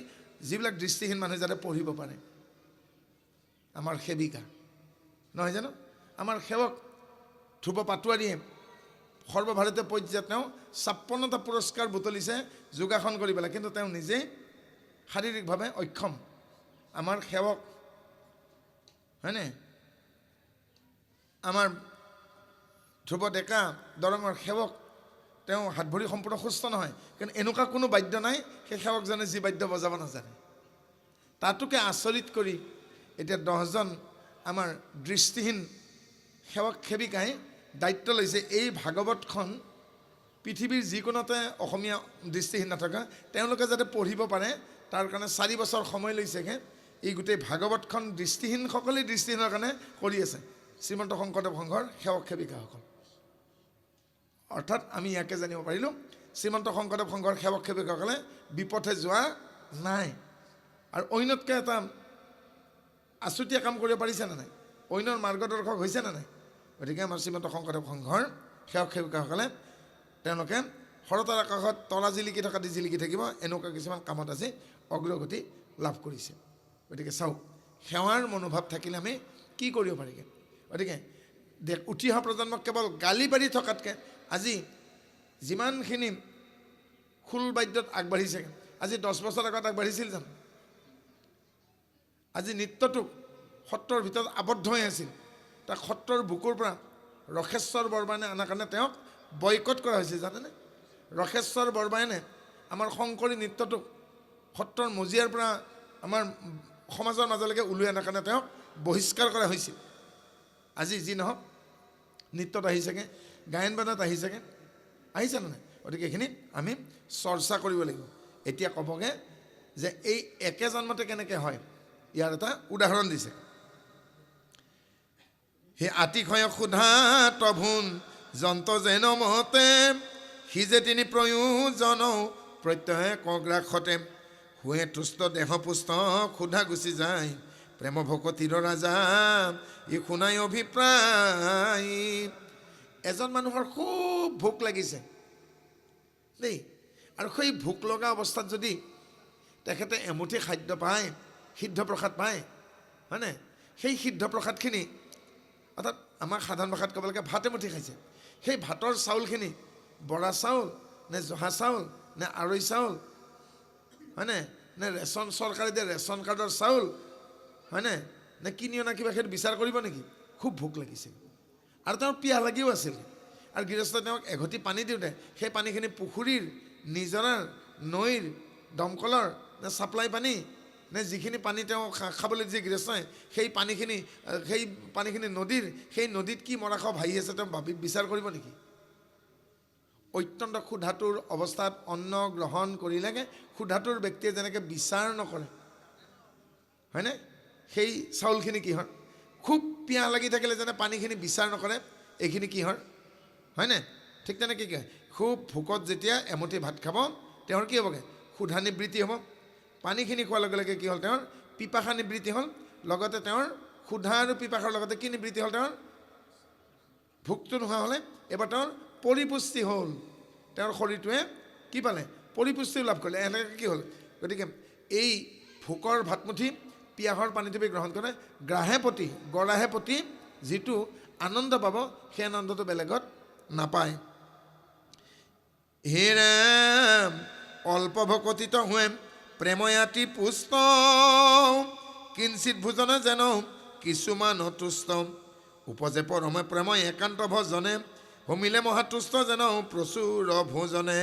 যিবিলাক দৃষ্টিহীন মানুহে যাতে পঢ়িব পাৰে। আমাৰ সেৱিকা নহয় জানো? আমাৰ সেৱক ধ্ৰুৱ পাটোৱাৰীয়ে সৰ্বভাৰতীয় পৰ্যায়ত তেওঁ 56টা পুৰস্কাৰ বুটলিছে যোগাসন কৰি পেলাই, কিন্তু তেওঁ নিজেই শাৰীৰিকভাৱে অক্ষম। আমাৰ সেৱক, হয়নে? আমাৰ ধ্ৰুৱ ডেকা দৰঙৰ সেৱক, তেওঁ হাত ভৰি সম্পূৰ্ণ সুস্থ নহয়, কিন্তু এনেকুৱা কোনো বাদ্য নাই সেই সেৱকজনে যি বাদ্য বজাব নাজানে। তাতোকে আচৰিত কৰি এতিয়া 10জন আমাৰ দৃষ্টিহীন সেৱক সেৱিকাই দায়িত্ব লৈছে এই ভাগৱতখন পৃথিৱীৰ যিকোনোতে অসমীয়া দৃষ্টিহীন নথকা তেওঁলোকে যাতে পঢ়িব পাৰে তাৰ কাৰণে 4 বছৰ সময় লৈছেগৈ। এই গোটেই ভাগৱতখন দৃষ্টিহীনসকলেই দৃষ্টিহীনৰ কাৰণে কৰি আছে শ্ৰীমন্ত শংকৰদেৱ সংঘৰ সেৱক সেৱিকাসকল। অৰ্থাৎ আমি ইয়াকে জানিব পাৰিলোঁ, শ্ৰীমন্ত শংকৰদেৱ সংঘৰ সেৱক সেৱিকাসকলে বিপথে যোৱা নাই। আৰু অন্যতকৈ এটা আছুতীয়া কাম কৰিব পাৰিছেনে নাই? অন্যৰ মাৰ্গদৰ্শক হৈছেনে নাই? গতিকে আমাৰ শ্ৰীমন্ত শংকৰদেৱ সংঘৰ সেৱক সেৱিকাসকলে তেওঁলোকে শৰতৰ আকাশত তৰা জিলিকি থকা দি জিলিকি থাকিব, এনেকুৱা কিছুমান কামত আজি অগ্ৰগতি লাভ কৰিছে। গতিকে চাওক, সেৱাৰ মনোভাৱ থাকিলে আমি কি কৰিব পাৰিগে। গতিকে উঠি অহা প্ৰজন্মক কেৱল গালি পাৰি থকাতকৈ আজি যিমানখিনি খোল বাদ্যত আগবাঢ়িছে, আজি 10 বছৰ আগত আগবাঢ়িছিল জানো? আজি নৃত্যটোক সত্ৰৰ ভিতৰত আবদ্ধ হৈ আছিল, তাক সত্ৰৰ বুকুৰ পৰা ৰসেশ্বৰ বৰবায়নে অনাৰ কাৰণে তেওঁক বয়কট কৰা হৈছে, জানেনে? ৰসেশ্বৰ বৰবায়নে আমাৰ শংকৰী নৃত্যটোক সত্ৰৰ মজিয়াৰ পৰা আমাৰ সমাজৰ মাজলৈকে উলিয়াই অনাৰ কাৰণে তেওঁক বহিষ্কাৰ কৰা হৈছিল। আজি যি নহওক নৃত্যত আহিছেগৈ, গায়ন বাদত আহিছেগৈ, আহিছে নে নাই? গতিকে এইখিনি আমি চৰ্চা কৰিব লাগিব। এতিয়া ক'বগৈ যে এই একে জন্মতে কেনেকৈ হয়, ইয়াৰ এটা উদাহৰণ দিছে। সেই আতিশয় ক্ষুধা তভুন যন্ত্ৰ যেন মতে সিজে তিনি প্ৰয়োজন প্ৰত্যয় কগ্ৰাসতে শুৱে তুষ্ট দেহ পুষ্ট ক্ষুধা গুচি যায় প্ৰেম ভকতিৰ ৰাজা ই শুনাই অভিপ্ৰায়। এজন মানুহৰ খুব ভোক লাগিছে দেই, আৰু সেই ভোক লগা অৱস্থাত যদি তেখেতে এমুঠি খাদ্য পায়, সিদ্ধ প্ৰসাদ পায়, হয়নে? সেই সিদ্ধ প্ৰসাদখিনি, অৰ্থাৎ আমাৰ সাধাৰণ ভাষাত ক'ব লাগে ভাত এমুঠি খাইছে, সেই ভাতৰ চাউলখিনি বৰা চাউল নে জহা চাউল নে আৰৈ চাউল, হয়নে, নে ৰেচন চৰকাৰে দিয়া ৰেচন কাৰ্ডৰ চাউল, হয়নে, নে কিনি অনা কিবা, সেইটো বিচাৰ কৰিব নেকি? খুব ভোক লাগিছিল আৰু তেওঁৰ পিয়াহ লাগিও আছিল। আৰু গৃহস্থই তেওঁক এঘটি পানী দিওঁতে সেই পানীখিনি পুখুৰীৰ, নিজৰাৰ, নৈৰ, দমকলৰ নে ছাপ্লাই পানী নে যিখিনি পানী তেওঁ খাবলৈ দিছে গৃহস্থই, সেই পানীখিনি নদীৰ, সেই নদীত কি মৰাশ ভাহি আছে তেওঁ ভাবি বিচাৰ কৰিব নেকি? অত্যন্ত ক্ষুধাটোৰ অৱস্থাত অন্ন গ্ৰহণ কৰিলেগে ক্ষুধাটোৰ ব্যক্তিয়ে যেনেকৈ বিচাৰ নকৰে, হয়নে? সেই চাউলখিনি কি হয়? খুব পিয়াহ লাগি থাকিলে যেনে পানীখিনি বিচাৰ নকৰে, এইখিনি কি হয়, হয়নে? ঠিক তেনেকৈ কি হয়, খুব ভোকত যেতিয়া এমুঠি ভাত খাব তেওঁৰ কি হ'বগৈ? ক্ষুধা নিবৃত্তি হ'ব। পানীখিনি খোৱাৰ লগে লগে কি হ'ল? তেওঁৰ পিপাসা নিবৃত্তি হ'ল। লগতে তেওঁৰ ক্ষুধা আৰু পিপাসাৰ লগতে কি নিবৃত্তি হ'ল? তেওঁৰ ভোকটো নোহোৱা হ'লে এবাৰ তেওঁৰ পৰিপুষ্টি হ'ল। তেওঁৰ শৰীৰটোৱে কি পালে? পৰিপুষ্টিও লাভ কৰিলে। এনেকৈ কি হ'ল? গতিকে এই ভোকৰ ভাতমুঠি পিয়াহৰ পানীটোপি গ্ৰহণ কৰে, গ্ৰাহে প্ৰতি গৰাহে প্ৰতি যিটো আনন্দ পাব সেই আনন্দটো বেলেগত নাপায়। হেৰা অল্প ভকতিত হোৱে প্ৰেময়াতি পুষ্ট কিঞ্চিত ভোজন যেন কিছুমান তুষ্ট উপজে পৰমে প্ৰেম একান্ত ভজনে হোমিলে মহাতুষ্ট যেন প্ৰচুৰ ভোজনে।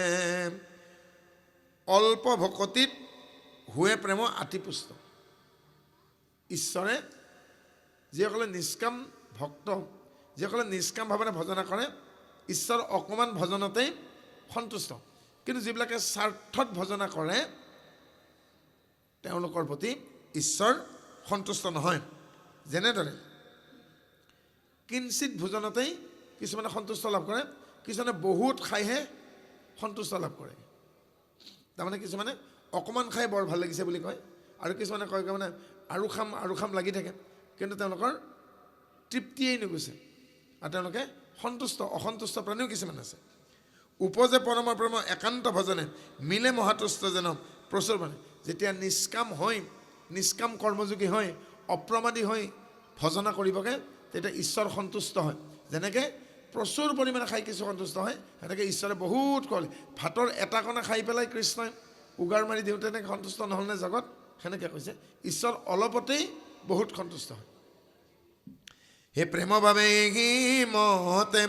অল্প ভকতিত হোৱে প্ৰেম আতিপুষ্ট। ঈশ্বৰে যিসকলে নিষ্কাম ভক্ত, যিসকলে নিষ্কাম ভাৱেৰে ভজনা কৰে, ঈশ্বৰ অকণমান ভজনতেই সন্তুষ্ট। কিন্তু যিবিলাকে স্বাৰ্থত ভজনা কৰে তেওঁলোকৰ প্ৰতি ঈশ্বৰ সন্তুষ্ট নহয়। যেনেদৰে কিঞ্চিত ভোজনতেই কিছুমানে সন্তুষ্ট লাভ কৰে, কিছুমানে বহুত খাইহে সন্তুষ্ট লাভ কৰে। তাৰমানে কিছুমানে অকণমান খাই বৰ ভাল লাগিছে বুলি কয়, আৰু কিছুমানে কয় মানে আৰু খাম আৰু খাম লাগি থাকে, কিন্তু তেওঁলোকৰ তৃপ্তিয়েই নুগুচে আৰু তেওঁলোকে সন্তুষ্ট অসন্তুষ্ট প্ৰাণীও কিছুমান আছে। উপজে পৰম প্ৰেম একান্ত ভজনে মিলে মহাতুষ্ট যেন প্ৰচুৰ মানে। যেতিয়া নিষ্কাম হৈ, নিষ্কাম কৰ্মযোগী হৈ, অপ্ৰমাদী হৈ ভজনা কৰিবগে, তেতিয়া ঈশ্বৰ সন্তুষ্ট হয়। যেনেকৈ প্ৰচুৰ পৰিমাণে খাই কিছু সন্তুষ্ট হয়, সেনেকৈ ঈশ্বৰে বহুত কয় ভাতৰ এটা কণা খাই পেলাই কৃষ্ণই উগাৰ মাৰি দিওঁতে তেনেকৈ সন্তুষ্ট নহ'লনে জগত? সেনেকৈ কৈছে ঈশ্বৰ অলপতেই বহুত সন্তুষ্ট হয়। হে প্ৰেম বাবে মতে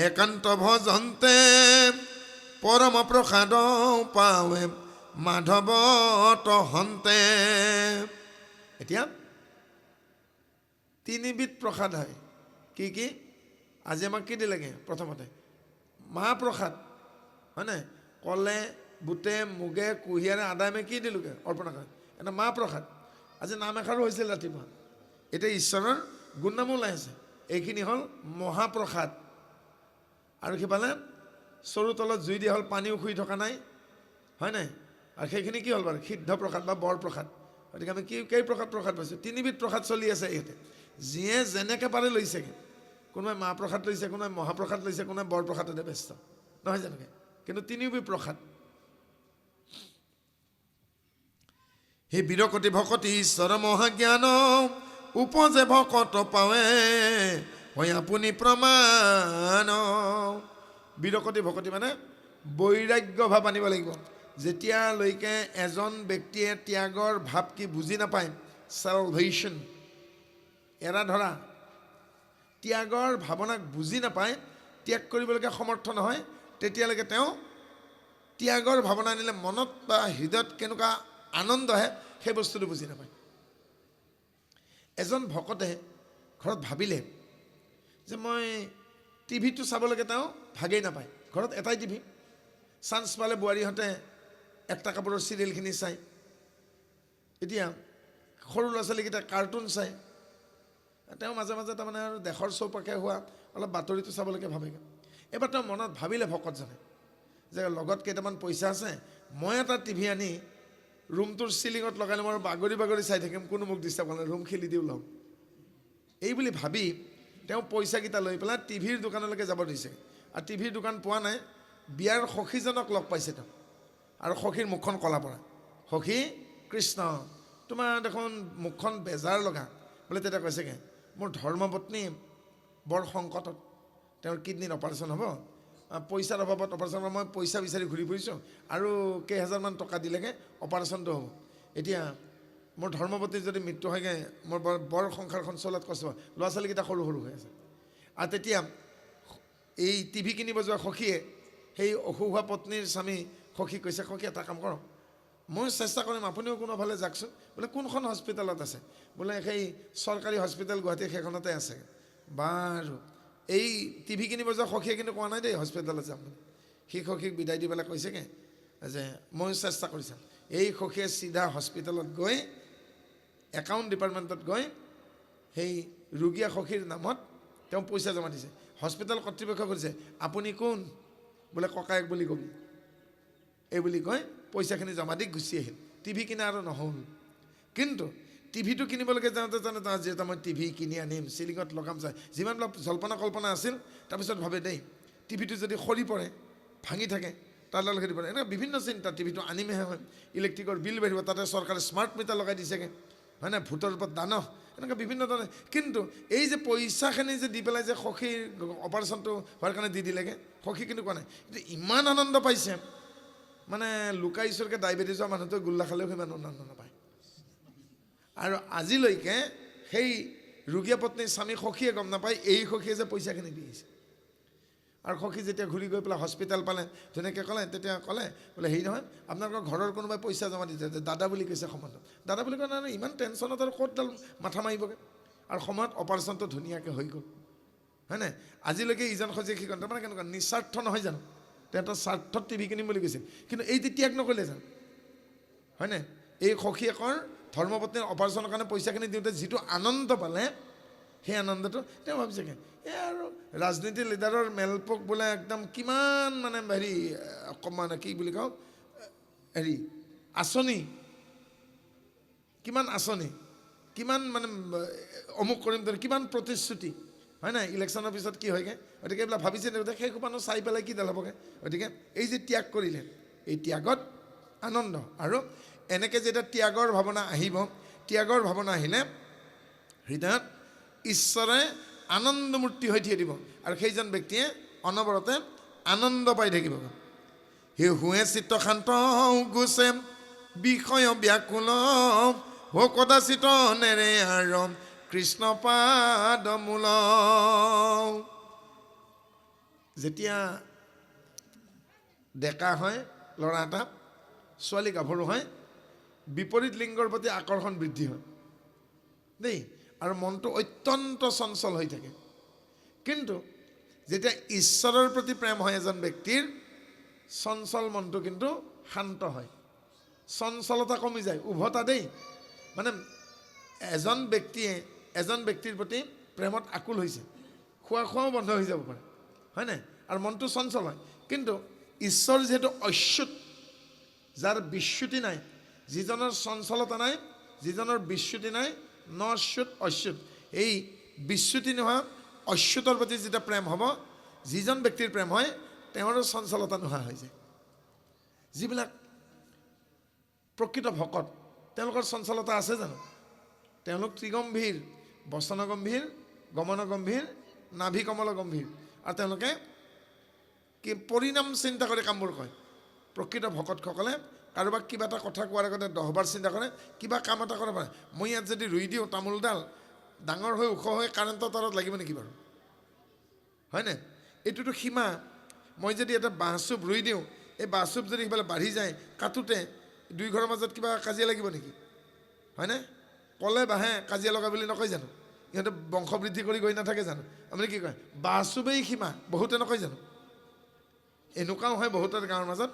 একান্ত ভজন্তে পৰম প্ৰসাদ পাৱে মাধৱ তহন্তে। এতিয়া তিনিবিধ প্ৰসাদ হয়। কি কি? আজি আমাক কি দিলেগে? প্ৰথমতে মাহ প্ৰসাদ, হয়নে? কলে বুটে মুগে কুঁহিয়াৰে আদাই আমি কি দিলোঁগে অৰ্পণা কৰে, এটা মাহ প্ৰসাদ। আজি নাম এষাৰো হৈছিল ৰাতিপুৱা। এতিয়া ঈশ্বৰৰ গুণনামো ওলাই আছে। এইখিনি হ'ল মহাপ্ৰসাদ। আৰু সিফালে চৰু তলত জুই দিয়া হ'ল, পানীও খুই থকা নাই, হয়নে? আৰু সেইখিনি কি হ'ল বাৰু? সিদ্ধ প্ৰসাদ বা বৰ প্ৰসাদ। গতিকে আমি কি কেই প্ৰসাদ প্ৰসাদ পাইছোঁ? তিনিবিধ প্ৰসাদ চলি আছে ইয়াতে। যিয়ে যেনেকৈ পাৰে লৈছেগৈ। কোনোবাই মাহ প্ৰসাদ লৈছে, কোনোবাই মহাপ্ৰসাদ লৈছে, কোনোবাই বৰপ্ৰসাদতে ব্যস্ত, নহয় জানোগে? কিন্তু তিনিওবিধ প্ৰসাদ। হে বীৰকতি ভকতি ঈশ্বৰ মহাজ্ঞান উপজে ভকত পাৱে হয় আপুনি প্ৰমাণ। বীৰকতি ভকতি মানে বৈৰাগ্য ভাৱ আনিব লাগিব। যেতিয়ালৈকে এজন ব্যক্তিয়ে ত্যাগৰ ভাৱ কি বুজি নাপায়, চেলভেশ্যন, এৰা ধৰা, ত্যাগৰ ভাৱনাক বুজি নাপায়, ত্যাগ কৰিবলৈকে সমৰ্থ নহয়, তেতিয়ালৈকে তেওঁ ত্যাগৰ ভাৱনা আনিলে মনত বা হৃদয়ত কেনেকুৱা আনন্দ আহে সেই বস্তুটো বুজি নাপায়। এজন ভকতে ঘৰত ভাবিলে যে মই টিভিটো চাবলৈকে তেওঁ ভাগেই নাপায়, ঘৰত এটাই টিভি, চান্স পালে বোৱাৰীহঁতে একটা কাপোৰৰ চিৰিয়েলখিনি চায়, এতিয়া সৰু ল'ৰা ছোৱালীকেইটা কাৰ্টুন চায়, তেওঁ মাজে মাজে তাৰমানে আৰু দেশৰ চৌপাশে হোৱা অলপ বাতৰিটো চাবলৈকে ভাবেগৈ। এবাৰ তেওঁ মনত ভাবিলে ভকতজনে যে লগত কেইটামান পইচা আছে, মই এটা টিভি আনি ৰুমটোৰ চিলিঙত লগাই ল'ম আৰু বাগৰি বাগৰি চাই থাকিম, কোনো মোক ডিষ্টাৰ্ব কৰা নাই, ৰুম খেলি দিও ল'ম, এই বুলি ভাবি তেওঁ পইচাকেইটা লৈ পেলাই টিভিৰ দোকানলৈকে যাব দিছে। আৰু টিভিৰ দোকান পোৱা নাই, বিয়াৰ সখীজনক লগ পাইছে তেওঁ, আৰু সখীৰ মুখখন কলা পৰা। সখী কৃষ্ণ, তোমাৰ দেখোন মুখখন বেজাৰ লগা বোলে। তেতিয়া কৈছেগৈ মোৰ ধৰ্মপত্নী বৰ সংকটত, তেওঁৰ কিডনীৰ অপাৰেশ্যন হ'ব, পইচাৰ অভাৱত অপাৰেশ্যন হ'ব, মই পইচা বিচাৰি ঘূৰি ফুৰিছোঁ আৰু কেইহাজাৰমান টকা দিলেগৈ অপাৰেশ্যনটো হ'ব। এতিয়া মোৰ ধৰ্মপত্নীৰ যদি মৃত্যু হয়গৈ মোৰ বৰ সংসাৰখন চলাত কষ্ট হ'ব, ল'ৰা ছোৱালীকেইটা সৰু সৰু হৈ আছে। আৰু তেতিয়া এই টিভি কিনিব যোৱা সখীয়ে সেই অসুখ হোৱা পত্নীৰ স্বামী সখী কৈছে, সখী এটা কাম কৰক, মই চেষ্টা কৰিম, আপুনিও কোনোফালে যাওকচোন। বোলে কোনখন হস্পিটেলত আছে? বোলে সেই চৰকাৰী হস্পিটেল গুৱাহাটীৰ সেইখনতে আছে। বাৰু এই টিভি কিনিব যোৱা সখীয়ে কিন্তু কোৱা নাই দেই হস্পিটেলত যাম বুলি। সেই সখীক বিদায় দি পেলাই কৈছেগৈ যে ময়ো চেষ্টা কৰি চাম। এই সখীয়ে চিধা হস্পিটেলত গৈ একাউণ্ট ডিপাৰ্টমেণ্টত গৈ সেই ৰোগীয়া সখীৰ নামত তেওঁ পইচা জমা দিছে। হস্পিটেল কৰ্তৃপক্ষই সুধিছে আপুনি কোন? বোলে ককায়েক বুলি কবি, এই বুলি কৈ পইচাখিনি জমা দি গুচি আহিল। টিভি কিনা আৰু নহ'ল। কিন্তু টিভিটো কিনিবলৈকে যাওঁতে জানো আজি এটা মই টিভি কিনি আনিম, চিলিঙত লগাম, চাই যিমানবিলাক জল্পনা কল্পনা আছিল, তাৰপিছত ভাবে দেই টিভিটো যদি সৰি পৰে, ভাঙি থাকে, তাৰ লগে দিব পাৰে, এনেকুৱা বিভিন্ন চিন্তা। টিভিটো আনিমহে হয়, ইলেক্ট্ৰিকৰ বিল বাঢ়িব, তাতে চৰকাৰে স্মাৰ্ট মিটাৰ লগাই দিছেগৈ, হয় নাই, ভূতৰ ওপৰত দানহ, এনেকুৱা বিভিন্ন ধৰণে। কিন্তু এই যে পইচাখিনি যে দি পেলাই যে সখীৰ অপাৰেশ্যনটো হোৱাৰ কাৰণে দি দিলেগৈ, সখী কিন্তু কোৱা নাই, কিন্তু ইমান আনন্দ পাইছে, মানে লুকাই চুৰকৈ ডায়েবেটিছ হোৱা মানুহটোৱে গোল্লা খালেও সিমান আনন্দ নাপায়। আৰু আজিলৈকে সেই ৰোগীয়া পত্নীৰ স্বামী সখীয়ে গম নাপায় এই সখীয়ে যে পইচাখিনি দি আহিছে। আৰু সখী যেতিয়া ঘূৰি গৈ পেলাই হস্পিটেল পালে, ধুনীয়াকৈ ক'লে, তেতিয়া ক'লে বোলে হেৰি নহয়, আপোনালোকৰ ঘৰৰ কোনোবাই পইচা জমা দিছে, দাদা বুলি কৈছে সম্বন্ধ। দাদা বুলি কোৱা নাই, ইমান টেনশ্যনত আৰু ক'ত ডাল মাথা মাৰিবগৈ। আৰু সময়ত অপাৰেশ্যনটো ধুনীয়াকৈ হৈ গ'ল, হয় নাই? আজিলৈকে ইজন সখীয়ে সিখন, তাৰমানে কেনেকুৱা নিস্বাৰ্থ নহয় জানো? তেওঁ এটা স্বাৰ্থত টিভি কিনিম বুলি কৈছিল, কিন্তু এই যে ত্যাগ নকৰিলে জানো, হয় নাই? এই সখীয়েকৰ ধৰ্মপত্নীৰ অপাৰেশ্যনৰ কাৰণে পইচাখিনি দিওঁতে যিটো আনন্দ পালে, সেই আনন্দটো তেওঁ ভাবিছেগৈ এই আৰু ৰাজনীতি লিডাৰৰ মেলপোক বোলে একদম কিমান মানে হেৰি অকণমান কি বুলি কওঁ হেৰি আঁচনি, কিমান আঁচনি, কিমান মানে অমুক কৰিম কিমান প্ৰতিশ্ৰুতি, হয় নাই? ইলেকশ্যনৰ পিছত কি হয়গৈ? গতিকে এইবিলাক ভাবিছে, সেই সোপানো চাই পেলাই কি হ'বগৈ। গতিকে এই যে ত্যাগ কৰিলে, এই ত্যাগত আনন্দ। আৰু এনেকৈ যেতিয়া ত্যাগৰ ভাৱনা আহিব, ত্যাগৰ ভাৱনা আহিলে হৃদয়ত ঈশ্বৰে আনন্দমূৰ্তি হৈ থিয় দিব, আৰু সেইজন ব্যক্তিয়ে অনবৰতে আনন্দ পাই থাকিব। হে হুৱে চিত্ত শান্ত গুচে বিষয় ব্যাকুল হো কদাচিত নেৰে আৰু কৃষ্ণ পাদ মূল। যেতিয়া ডেকা হয় ল'ৰা এটা, ছোৱালী গাভৰু হয়, বিপৰীত লিংগৰ প্ৰতি আকৰ্ষণ বৃদ্ধি হয় দেই, আৰু মনটো অত্যন্ত চঞ্চল হৈ থাকে। কিন্তু যেতিয়া ঈশ্বৰৰ প্ৰতি প্ৰেম হয় এজন ব্যক্তিৰ, চঞ্চল মনটো কিন্তু শান্ত হয়, চঞ্চলতা কমি যায়, উভতা দেই। মানে এজন ব্যক্তিয়ে এজন ব্যক্তিৰ প্ৰতি প্ৰেমত আকুল হৈছে, খোৱা খোৱাও বন্ধ হৈ যাব পাৰে, হয় নাই? আৰু মনটো চঞ্চল হয়। কিন্তু ঈশ্বৰ যিহেতু অচ্যুত, যাৰ বিচ্যুতি নাই, যিজনৰ চঞ্চলতা নাই, যিজনৰ বিচ্যুতি নাই, নচ্যুত অচ্যুত, এই বিচ্যুতি নোহোৱা অচ্যুতৰ প্ৰতি যেতিয়া প্ৰেম হ'ব, যিজন ব্যক্তিৰ প্ৰেম হয় তেওঁৰো চঞ্চলতা নোহোৱা হৈ যায়। যিবিলাক প্ৰকৃত ভকত তেওঁলোকৰ চঞ্চলতা আছে জানো? তেওঁলোক ত্ৰিগম্ভীৰ, বচন গম্ভীৰ, গমন গম্ভীৰ, নাভি কমল গম্ভীৰ। আৰু তেওঁলোকে কি পৰিণাম চিন্তা কৰি কামবোৰ কয়। প্ৰকৃত ভকতসকলে কাৰোবাক কিবা এটা কথা কোৱাৰ আগতে 10বাৰ চিন্তা কৰে, কিবা কাম এটা কৰাৰ পাৰে। মই ইয়াত যদি ৰুই দিওঁ তামোলডাল, ডাঙৰ হৈ ওখ হৈ কাৰেণ্টৰ তাৰত লাগিব নেকি বাৰু? হয়নে? এইটোতো সীমা। মই যদি এটা বাঁহচোপ ৰুই দিওঁ, এই বাঁহচোপ যদি সিফালে বাঢ়ি যায়, কাটোতে দুই ঘৰৰ মাজত কিবা কাজিয়া লাগিব নেকি? হয়নে? কলে বাঁহে কাজিয়া লগা বুলি নকয় জানো? ইহঁতে বংশবৃদ্ধি কৰি গৈ নাথাকে জানো? আপুনি কি কয়, বাঁহচোপেই সীমা, বহুতে নকয় জানো? এনেকুৱাও হয় বহুতৰ গাঁৱৰ মাজত,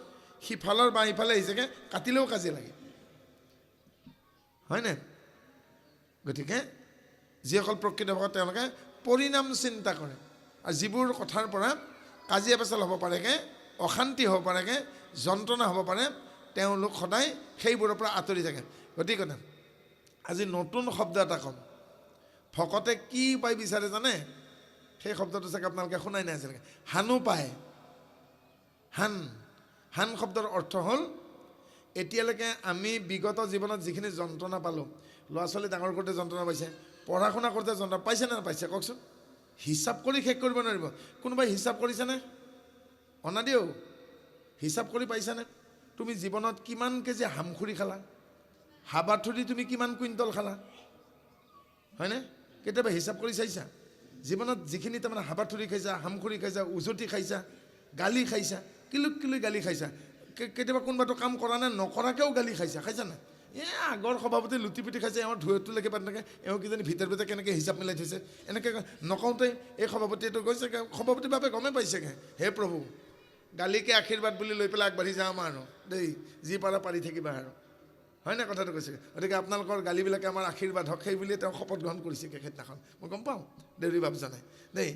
সিফালৰ বাঁহ ইফালে আহিছেগৈ, কাটিলেও কাজিয়া লাগে, হয়নে? গতিকে যিসকল প্ৰকৃত ভকত তেওঁলোকে পৰিণাম চিন্তা কৰে, আৰু যিবোৰ কথাৰ পৰা কাজিয়া পেচাল হ'ব পাৰেগৈ, অশান্তি হ'ব পাৰেগৈ, যন্ত্ৰণা হ'ব পাৰে, তেওঁলোক সদায় সেইবোৰৰ পৰা আঁতৰি থাকে। গতিকে আজি নতুন শব্দ এটা ক'ম। ভকতে কি উপায় বিচাৰে জানে? সেই শব্দটো চাগে আপোনালোকে শুনাই নাই আজিলৈকে। হানো পায়। হান, হান শব্দৰ অৰ্থ হ'ল, এতিয়ালৈকে আমি বিগত জীৱনত যিখিনি যন্ত্ৰণা পালোঁ, ল'ৰা ছোৱালী ডাঙৰ কৰোঁতে যন্ত্ৰণা পাইছে, পঢ়া শুনা কৰোঁতে যন্ত্ৰণা পাইছে নে নাপাইছে কওকচোন? হিচাপ কৰি শেষ কৰিব নোৱাৰিব। কোনোবাই হিচাপ কৰিছেনে? অনাদিও হিচাপ কৰি পাইছানে? তুমি জীৱনত কিমান কেজি হামখুৰি খালা, হাবাথুৰি তুমি কিমান কুইণ্টল খালা, হয়নে? কেতিয়াবা হিচাপ কৰি চাইছা? জীৱনত যিখিনি তাৰমানে হাবাথুৰি খাইছা, হামখুৰি খাইছা, উজতি খাইছা, গালি খাইছা, কিলুক কিলুক গালি খাইছা, কেতিয়াবা কোনোবাটো কাম কৰা নাই নকৰাকৈও গালি খাইছা, খাইছা নাই? এই আগৰ সভাপতি লুটি পুটি খাইছে, এওঁৰ ধুৱটো লেখি পাত নাথাকে, এওঁ কিজানি ভিতৰে ভিতৰে কেনেকৈ হিচাপ মিলাই থৈছে, এনেকৈ নকওঁতে এই সভাপতিটো গৈছে, সভাপতিৰ বাবে গমেই পাইছেগৈ, হে প্ৰভু গালিকে আশীৰ্বাদ বুলি লৈ পেলাই আগবাঢ়ি যাম আৰু দেই, যি পাৰা পাৰি থাকিবা আৰু, হয়নে কথাটো কৈছে? গতিকে আপোনালোকৰ গালিবিলাকে আমাৰ আশীৰ্বাদ হওক, সেই বুলিয়ে তেওঁ শপত গ্ৰহণ কৰিছেগৈ সেইদিনাখন, মই গম পাওঁ দেউৰী বাপজনে দেই।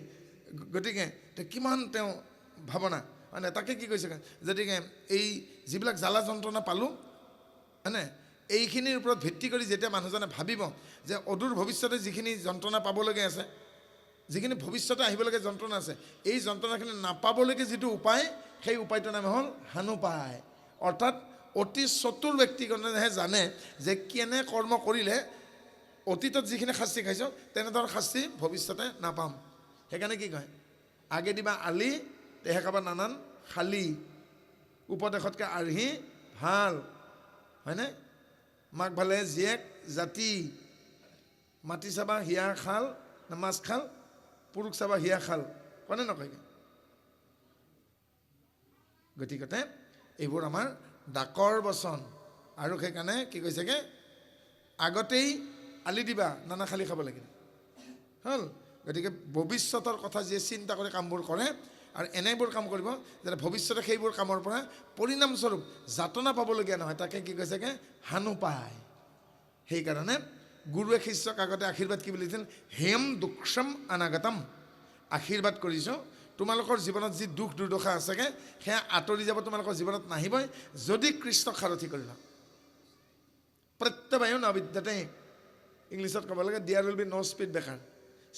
গতিকে কিমান তেওঁ ভাৱনা, হয়নে? তাকে কি কৈছে, গতিকে এই যিবিলাক জ্বালা যন্ত্ৰণা পালোঁ, হয়নে, এইখিনিৰ ওপৰত ভিত্তি কৰি যেতিয়া মানুহজনে ভাবিব যে অদূৰ ভৱিষ্যতে যিখিনি যন্ত্ৰণা পাবলগীয়া আছে, যিখিনি ভৱিষ্যতে আহিবলগীয়া যন্ত্ৰণা আছে, এই যন্ত্ৰণাখিনি নাপাবলৈকে যিটো উপায়, সেই উপায়টোৰ নাম হ'ল হানুপায়। অৰ্থাৎ অতি চতুৰ ব্যক্তিগণেহে জানে যে কেনে কৰ্ম কৰিলে অতীতত যিখিনি শাস্তি খাইছোঁ তেনেধৰণৰ শাস্তি ভৱিষ্যতে নাপাম। সেইকাৰণে কি কয়, আগে দিবা আলি তেহে খাবা নানান খালি, উপদেশতকৈ আৰ্হি ভাল, হয়নে? মাক ভালে জীয়েক জাতি, মাটি চাবা হিয়া খাল নে মাছ খাল, পুৰুষ চাবা হিয়া খাল, কয়নে নকয়গৈ? গতিকতে এইবোৰ আমাৰ ডাকৰ বচন। আৰু সেইকাৰণে কি কৈছেগৈ, আগতেই আলি দিবা, নানা খালি খাব লাগিলে হ'ল। গতিকে ভৱিষ্যতৰ কথা যিয়ে চিন্তা কৰি কামবোৰ কৰে আৰু এনেবোৰ কাম কৰিব যাতে ভৱিষ্যতে সেইবোৰ কামৰ পৰা পৰিণামস্বৰূপ যাতনা পাবলগীয়া নহয়, তাকে কি কৈছেগৈ, হানু পায়। সেইকাৰণে গুৰুৱে শিষ্যক আগতে আশীৰ্বাদ কি বুলি দিছিল, হেম দুক্ষম অনাগতম, আশীৰ্বাদ কৰিছোঁ তোমালোকৰ জীৱনত যি দুখ দুৰ্দশা আছেগৈ সেয়া আঁতৰি যাব, তোমালোকৰ জীৱনত নাহিবই যদি কৃষ্ণক সাৰথি কৰিলা। প্ৰত্যবায়ু নবিদ্যতে, ইংলিছত ক'ব লাগে there will be no speed breaker.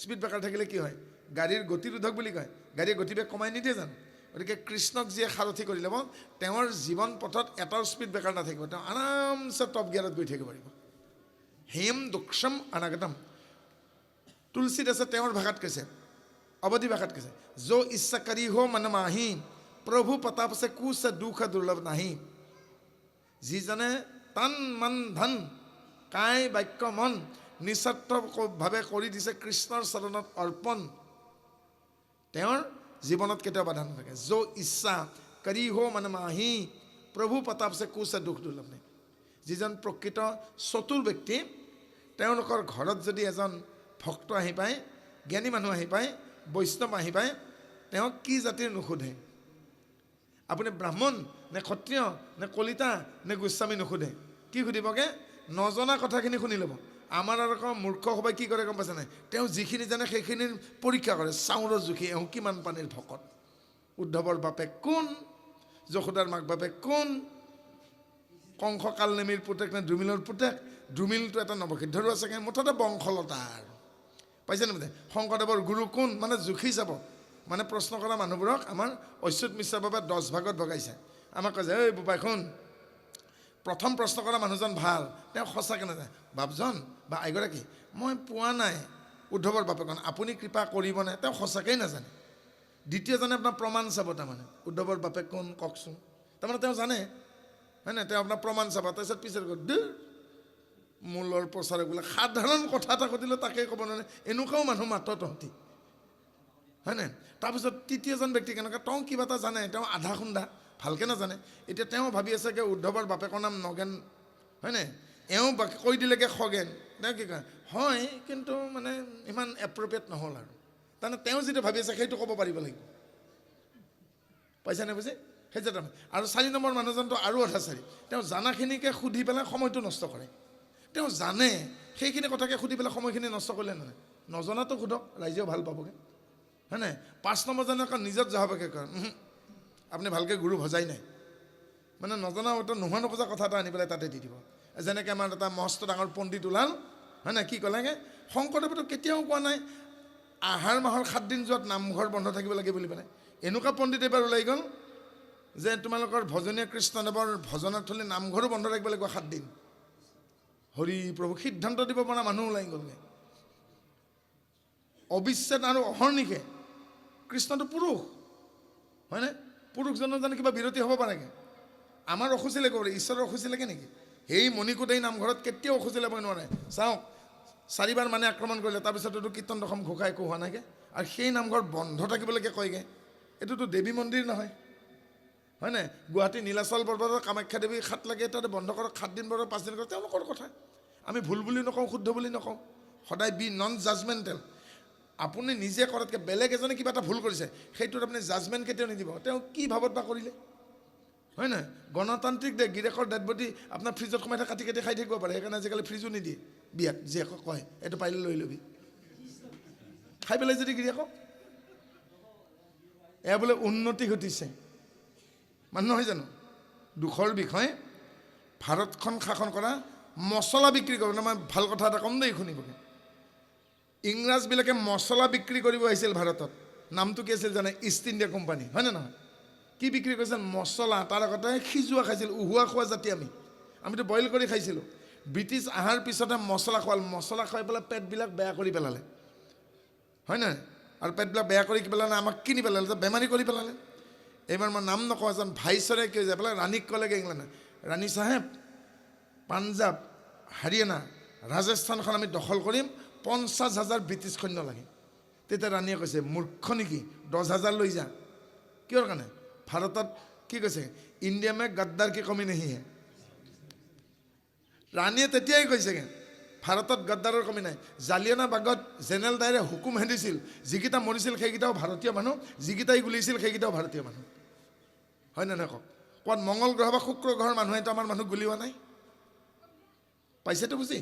Speed breaker থাকিলে কি হয়, গাড়ীৰ গতিৰোধক বুলি কয়, গাড়ীৰ গতিবেগ কমাই নিদিয়ে জানো? গতিকে কৃষ্ণক যিয়ে সাৰথি কৰি ল'ব তেওঁৰ জীৱন পথত এটাও স্পীড ব্ৰেকাৰ নাথাকিব, তেওঁ আৰামছে টপ গিয়াৰত গৈ থাকিব পাৰিব। হেম দুক্ষম অনাগতম, তুলসীদাসে তেওঁৰ ভাষাত কৈছে, অৱধি ভাষাত কৈছে, যো ইচ্ছা কৰি হো মন মাহি, প্ৰভু প্ৰতাপ সে কুশ দুখ দুৰ্লভ নাহি। যিজনে তন মন ধন কায় বাক্য মন নিস্বাৰ্থভাৱে কৰি দিছে কৃষ্ণৰ চৰণত অৰ্পণ, তেওঁৰ জীৱনত কেতিয়াও বাধা নাথাকে। যো ইচ্ছা কৰি হো মন মাহি, প্ৰভু প্ৰতাপ সে কুশ দুখ দুৰ্লভ নাই। যিজন প্ৰকৃত চতুৰ ব্যক্তি, তেওঁলোকৰ ঘৰত যদি এজন ভক্ত আহি পায়, জ্ঞানী মানুহ আহি পায়, বৈষ্ণৱ আহি পায়, তেওঁক কি জাতিৰ নুসুধে। আপুনি ব্ৰাহ্মণ নে ক্ষত্ৰিয় নে কলিতা নে গোস্বামী নুসুধে। কি সুধিবগে, নজনা কথাখিনি শুনি ল'ব। আমাৰ আৰু আকৌ মূৰ্খ সবাই কি কৰে গম পাইছে নাই, তেওঁ যিখিনি জানে সেইখিনিৰ পৰীক্ষা কৰে, চাউৰৰ জুখি এওঁ কিমান পানীৰ ভকত, উদ্ধৱৰ বাপেক কোন, যশোদাৰ মাক বাপেক কোন, কংস কালনেমীৰ পুতেক নে দ্ৰুমিলৰ পুতেক, দ্ৰুমিলটো এটা নৱসিদ্ধৰো আছেগৈ, মুঠতে বংশলতা আৰু। পাইছে নে? শংকৰদেৱৰ গুৰু কোন মানে জুখি চাব। মানে প্ৰশ্ন কৰা মানুহবোৰক আমাৰ অচ্যুত মিশ্ৰ বাবে 10 ভাগত ভগাইছে। আমাক কৈছে, ঐ বোপাই শুন, প্ৰথম প্ৰশ্ন কৰা মানুহজন ভাল, তেওঁ সঁচাকৈ নাজানে। বাপজন বা আইগৰাকী, মই পোৱা নাই উদ্ধৱৰ বাপেকন, আপুনি কৃপা কৰিবনে? তেওঁ সঁচাকৈয়ে নাজানে। দ্বিতীয়জনে আপোনাৰ প্ৰমাণ চাব, তাৰমানে উদ্ধৱৰ বাপেক কোন কওকচোন, তাৰমানে তেওঁ জানে হয় নাই, তেওঁ আপোনাৰ প্ৰমাণ চাব। তাৰপিছত পিছত কয়, দে মূলৰ প্ৰচাৰক বোলে সাধাৰণ কথা এটা সুধিলে তাকে ক'ব নোৱাৰে, এনেকুৱাও মানুহ মাত তহঁতি, হয় নাই? তাৰপিছত তৃতীয়জন ব্যক্তি কেনেকুৱা, তেওঁ কিবা এটা জানে, তেওঁ আধা খুন্দা, ভালকৈ নাজানে। এতিয়া তেওঁ ভাবি আছে কি উদ্ধৱৰ বাপেকৰ নাম নগেন, হয় নাই? এওঁ কৈ দিলেগৈ খগেন, তেওঁ কি কয় হয়, কিন্তু মানে ইমান এপ্ৰপ্ৰিয়েট নহ'ল আৰু। তাৰমানে তেওঁ যিটো ভাবি আছে সেইটো ক'ব পাৰিব লাগিব, পাইছা নে বুজি? সেইটো তাৰমানে। আৰু 4 নম্বৰ মানুহজনটো আৰু আধা চাৰি, তেওঁ জানাখিনিকে সুধি পেলাই সময়টো নষ্ট কৰে। তেওঁ জানে সেইখিনি কথাকে সুধি পেলাই সময়খিনি নষ্ট কৰিলে নহয়, নজনাটো সোধক, ৰাইজেও ভাল পাবগৈ, হয় নাই? 5 নম্বৰজনে আকৌ নিজত জহাবকে কয়, আপুনি ভালকৈ গুৰু ভজাই নাই, মানে নজনা এটা নোহোৱা নোপোজা কথা এটা আনি পেলাই তাতে দি দিব। যেনেকৈ আমাৰ এটা মস্ত ডাঙৰ পণ্ডিত ওলাল, হয় নাই? কি ক'লেগৈ, শংকৰদেৱেতো কেতিয়াও কোৱা নাই আহাৰ মাহৰ 7 দিন যোৱাত নামঘৰ বন্ধ থাকিব লাগে বুলি পেলাই। এনেকুৱা পণ্ডিত এইবাৰ ওলাই গ'ল যে তোমালোকৰ ভজনীয়া কৃষ্ণদেৱৰ ভজনৰ থলী নামঘৰো বন্ধ ৰাখিব লাগিব 7 দিন। হৰি প্ৰভু, সিদ্ধান্ত দিব পৰা মানুহ ওলাই গ'লগৈ। অবিচ্ছেদ আৰু অহৰ্নিশে কৃষ্ণটো পুৰুষ, হয়নে? পুৰুষজনৰ জানো কিবা বিৰতি হ'ব পাৰেগৈ? আমাৰ অসুচি লাগিব পাৰে, ঈশ্বৰৰ অসুচি লাগে নেকি? সেই মণিকূট এই নামঘৰত কেতিয়াও অসুচি লাগিব নোৱাৰে। চাওক, 4বাৰ মানে আক্ৰমণ কৰিলে, তাৰপিছততো কীৰ্তন দশম ঘোষা একো হোৱা নাইগৈ। আৰু সেই নামঘৰ বন্ধ থাকিবলৈকে কয়গৈ, এইটোতো দেৱী মন্দিৰ নহয়, হয় নাই? গুৱাহাটী নীলাচল পৰ্বতত কামাখ্যা দেৱী 7 লাগে, তাতে বন্ধ কৰক 7 দিন কৰক 5 দিন কৰক, তেওঁলোকৰ কথা। আমি ভুল বুলি নকওঁ, শুদ্ধ বুলি নকওঁ, সদায় বি নন জাজমেণ্টেল। আপুনি নিজে কৰাতকৈ বেলেগ এজনে কিবা এটা ভুল কৰিছে, সেইটোত আপুনি জাজমেণ্ট কেতিয়াও নিদিব, তেওঁ কি ভাৱত বা কৰিলে, হয় নাই? গণতান্ত্ৰিক দেশ, গিৰিয়েকৰ ডেড বডি আপোনাৰ ফ্ৰিজত সোমাই থাকে, কাটি কাটি খাই থাকিব পাৰে, সেইকাৰণে আজিকালি ফ্ৰিজো নিদিয়ে বিয়াত। জীয়েকক কয় এইটো পাৰিলে লৈ ল'বি, খাই পেলাই যদি গিৰিয়েকক, এয়া বোলে উন্নতি ঘটিছে মানুহ নহয় জানো? দুখৰ বিষয়, ভাৰতখন শাসন কৰা মছলা বিক্ৰী কৰিব। মই ভাল কথা এটা ক'ম দেই, শুনিবগৈ। ইংৰাজবিলাকে মছলা বিক্ৰী কৰিব আহিছিল ভাৰতত, নামটো কি আছিল জানে? ইষ্ট ইণ্ডিয়া কোম্পানী, হয়নে নহয়? কি বিক্ৰী কৰিছিল? মছলা। তাৰ আগতে সিজোৱা খাইছিল, উহুৱা খোৱা জাতি আমি, আমিতো বইল কৰি খাইছিলোঁ। ব্ৰিটিছ অহাৰ পিছতে মছলা খোৱাল, মছলা খুৱাই পেলাই পেটবিলাক বেয়া কৰি পেলালে, হয় নহয়? আৰু পেটবিলাক বেয়া কৰি পেলালে, আমাক কিনি পেলালে, বেমাৰী কৰি পেলালে। এইবাৰ মই নাম নকওঁ, এজন ভাইচৰে কি যায় পেলাই ৰাণীক ক'লেগৈ ইংলেণ্ডে, ৰাণী চাহেব, পাঞ্জাৱ, হাৰিয়ানা, ৰাজস্থানখন আমি দখল কৰিম, 50,000 ব্ৰিটিছ সৈন্য লাগে। তেতিয়া ৰাণীয়ে কৈছে, মূৰ্খ নেকি, 10,000 লৈ যা। কিহৰ কাৰণে? ভাৰতত কি কৈছে, ইণ্ডিয়া মে গদ্দাৰ কি কমি নাহি হে। ৰাণীয়ে তেতিয়াই কৈছেগৈ, ভাৰতত গদ্দাৰৰ কমি নাই। জালিয়ানাবাগত জেনেৰেল ডায়েৰে হুকুম দিছিল, যিকেইটা মৰিছিল সেইকেইটাও ভাৰতীয় মানুহ, যিকেইটাই গুলিছিল সেইকেইটাও ভাৰতীয় মানুহ, হয় নে নহয় কওক? ক'ৰবাত মংগল গ্ৰহ বা শুক্ৰ গ্ৰহৰ মানুহেতো আমাৰ মানুহ গুলিওৱা নাই, পাইছেতো বুজি?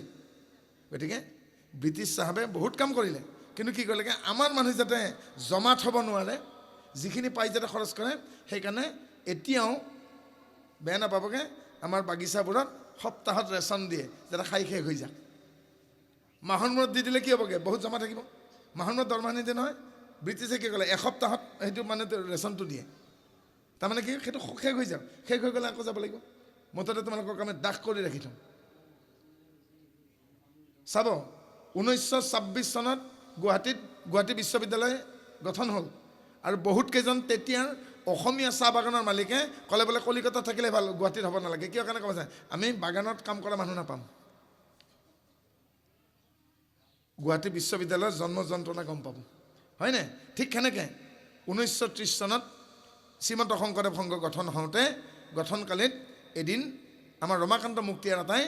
গতিকে ব্ৰিটিছ চাহাবে বহুত কাম কৰিলে, কিন্তু কি কৰিলে, আমাৰ মানুহ যাতে জমা থ'ব নোৱাৰে, যিখিনি পাই যাতে খৰচ কৰে, সেইকাৰণে এতিয়াও বেয়া নাপাবগৈ, আমাৰ বাগিচাবোৰত সপ্তাহত ৰেচন দিয়ে যাতে খাই শেষ হৈ যাক। মাহৰ মূৰত দি দিলে কি হ'বগৈ, বহুত জমা থাকিব। মাহৰ মূৰত দৰমহা নিদিয়ে নহয়। ব্ৰিটিছে কি ক'লে, এসপ্তাহত সেইটো মানে ৰেচনটো দিয়ে, তাৰমানে কি সেইটো শেষ হৈ যাওক, শেষ হৈ গ'লে আকৌ যাব লাগিব। মুঠতে তোমালোকক আমি দাস কৰি ৰাখি থওঁ। চাব, 1926 চনত গুৱাহাটীত গুৱাহাটী বিশ্ববিদ্যালয় গঠন হ'ল, আৰু বহুত কেইজন তেতিয়াৰ অসমীয়া চাহ বাগানৰ মালিকে ক'লে বোলে কলিকতাত থাকিলে ভাল, গুৱাহাটীত হ'ব নালাগে। কিয় কাৰণে ক'ব যায়, আমি বাগানত কাম কৰা মানুহ নাপাম। গুৱাহাটী বিশ্ববিদ্যালয়ৰ জন্ম যন্ত্ৰণা গম পাব, হয়নে? ঠিক সেনেকৈ 1930 চনত শ্ৰীমন্ত শংকৰদেৱ সংঘ গঠন হওঁতে, গঠনকালীন এদিন আমাৰ ৰমাকান্ত মুক্তিয়াৰ এটাই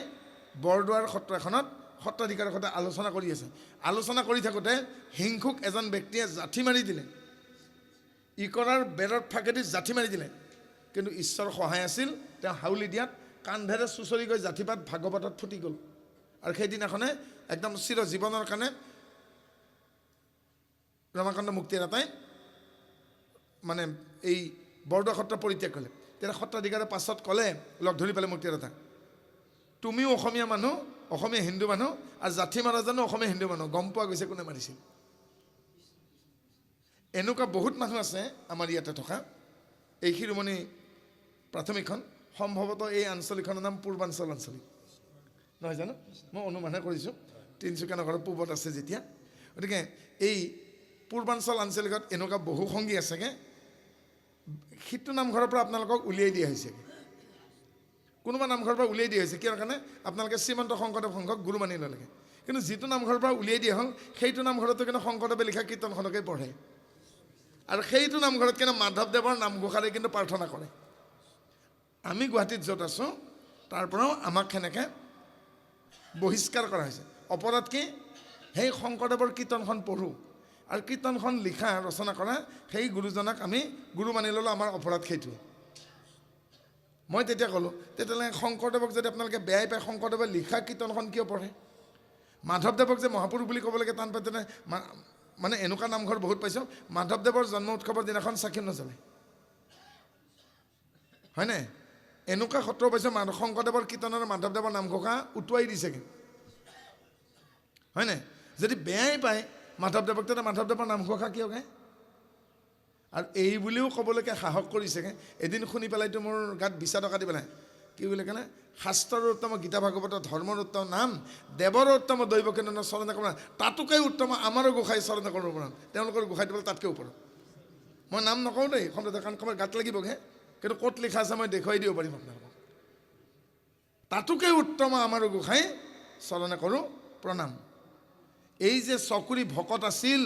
বৰদোৱাৰ সত্ৰ এখনত সত্ৰাধিকাৰৰ সৈতে আলোচনা কৰি আছে। আলোচনা কৰি থাকোঁতে হিংসুক এজন ব্যক্তিয়ে জাঠি মাৰি দিলে, ইকৰাৰ বেৰত ফাঁকেদি জাঠি মাৰি দিলে। কিন্তু ঈশ্বৰ সহায় আছিল, তেওঁ হাউলি দিয়াত কান্ধেৰে চুঁচৰি গৈ জাঠিপাত ভাগৱতত ফুটি গ'ল। আৰু সেইদিনাখনে একদম চিৰ জীৱনৰ কাৰণে ৰমাকান্ত মুক্তিৰ এটাই মানে এই বৰদোৱা সত্ৰ পৰিত্যাগ কৰিলে। তেতিয়া সত্ৰাধিকাৰে পাছত ক'লে, লগ ধৰি পেলাই মুক্তিৰ এটা, তুমিও অসমীয়া মানুহ, অসমীয়া হিন্দু মানুহ, আৰু জাঠি মাৰাজনো অসমীয়া হিন্দু মানুহ, গম পোৱা গৈছে কোনে মাৰিছিল। এনেকুৱা বহুত মানুহ আছে আমাৰ ইয়াতে থকা। এই শিৰোমণি প্ৰাথমিকখন সম্ভৱতঃ এই আঞ্চলিকখনৰ নাম পূৰ্বাঞ্চল আঞ্চলিক নহয় জানো? মই অনুমানহে কৰিছোঁ, তিনিচুকীয়া নগৰৰ পূবত আছে যেতিয়া। গতিকে এই পূৰ্বাঞ্চল আঞ্চলিকত এনেকুৱা বহু সংগী আছেগৈ। সিটো নামঘৰৰ পৰা আপোনালোকক উলিয়াই দিয়া হৈছেগৈ, কোনোবা নামঘৰৰ পৰা উলিয়াই দিয়া হৈছে। কিহৰ কাৰণে? আপোনালোকে শ্ৰীমন্ত শংকৰদেৱ সংঘক গুৰু মানি ল'লেগে। কিন্তু যিটো নামঘৰৰ পৰা উলিয়াই দিয়া হ'ল, সেইটো নামঘৰতো কিন্তু শংকৰদেৱে লিখা কীৰ্তনখনকেই পঢ়ে, আৰু সেইটো নামঘৰত কিন্তু মাধৱদেৱৰ নামঘোষাৰে কিন্তু প্ৰাৰ্থনা কৰে। আমি গুৱাহাটীত য'ত আছোঁ, তাৰ পৰাও আমাক সেনেকৈ বহিষ্কাৰ কৰা হৈছে। অপৰাধ কি? সেই শংকৰদেৱৰ কীৰ্তনখন পঢ়োঁ, আৰু কীৰ্তনখন লিখা ৰচনা কৰা সেই গুৰুজনাক আমি গুৰু মানি ল'লোঁ, আমাৰ অপৰাধ সেইটোৱে। মই তেতিয়া ক'লোঁ, তেতিয়াহ'লে শংকৰদেৱক যদি আপোনালোকে বেয়াই পায়, শংকৰদেৱে লিখা কীৰ্তনখন কিয় পঢ়ে? মাধৱদেৱক যে মহাপুৰুষ বুলি ক'বলৈকে টান পায়, তেনে মানে এনেকুৱা নামঘৰ বহুত পাইছোঁ, মাধৱদেৱৰ জন্ম উৎসৱৰ দিনাখন চাকি নজ্বলে, হয়নে? এনেকুৱা সত্ৰ পাইছোঁ, শংকৰদেৱৰ কীৰ্তনৰ মাধৱদেৱৰ নামঘোষা উটুৱাই দিছেগৈ, হয়নে? যদি বেয়াই পায় মাধৱদেৱক, তেতিয়া মাধৱদেৱৰ নামঘোষা কিয় গায়? আৰু এই বুলিও ক'বলৈকে সাহস কৰিছেগৈ। এদিন শুনি পেলাইতো মোৰ গাত বিছা টকা দি পেলাই কি বুলি ক'লে, শাস্ত্ৰৰ উত্তম গীতা ভাগৱতৰ ধৰ্মৰ উত্তম নাম, দেৱৰ উত্তম দৈৱ কেন্দ্ৰ চৰণে কৰ্ম, তাতোকৈ উত্তম আমাৰো গোসাঁই চৰণে কৰ্ম প্ৰণাম। তেওঁলোকৰ গোসাঁইটো বোলে তাতকৈ ওপৰত। মই নাম নকওঁ দেই সম্প্ৰদায়, কাৰণ ক'ৰবাত গাত লাগিবগৈ, কিন্তু ক'ত লিখা আছে মই দেখুৱাই দিব পাৰিম আপোনালোকক। তাতোকৈ উত্তম আমাৰো গোসাঁই চৰণে কৰোঁ প্ৰণাম। এই যে চকুৰি ভকত আছিল,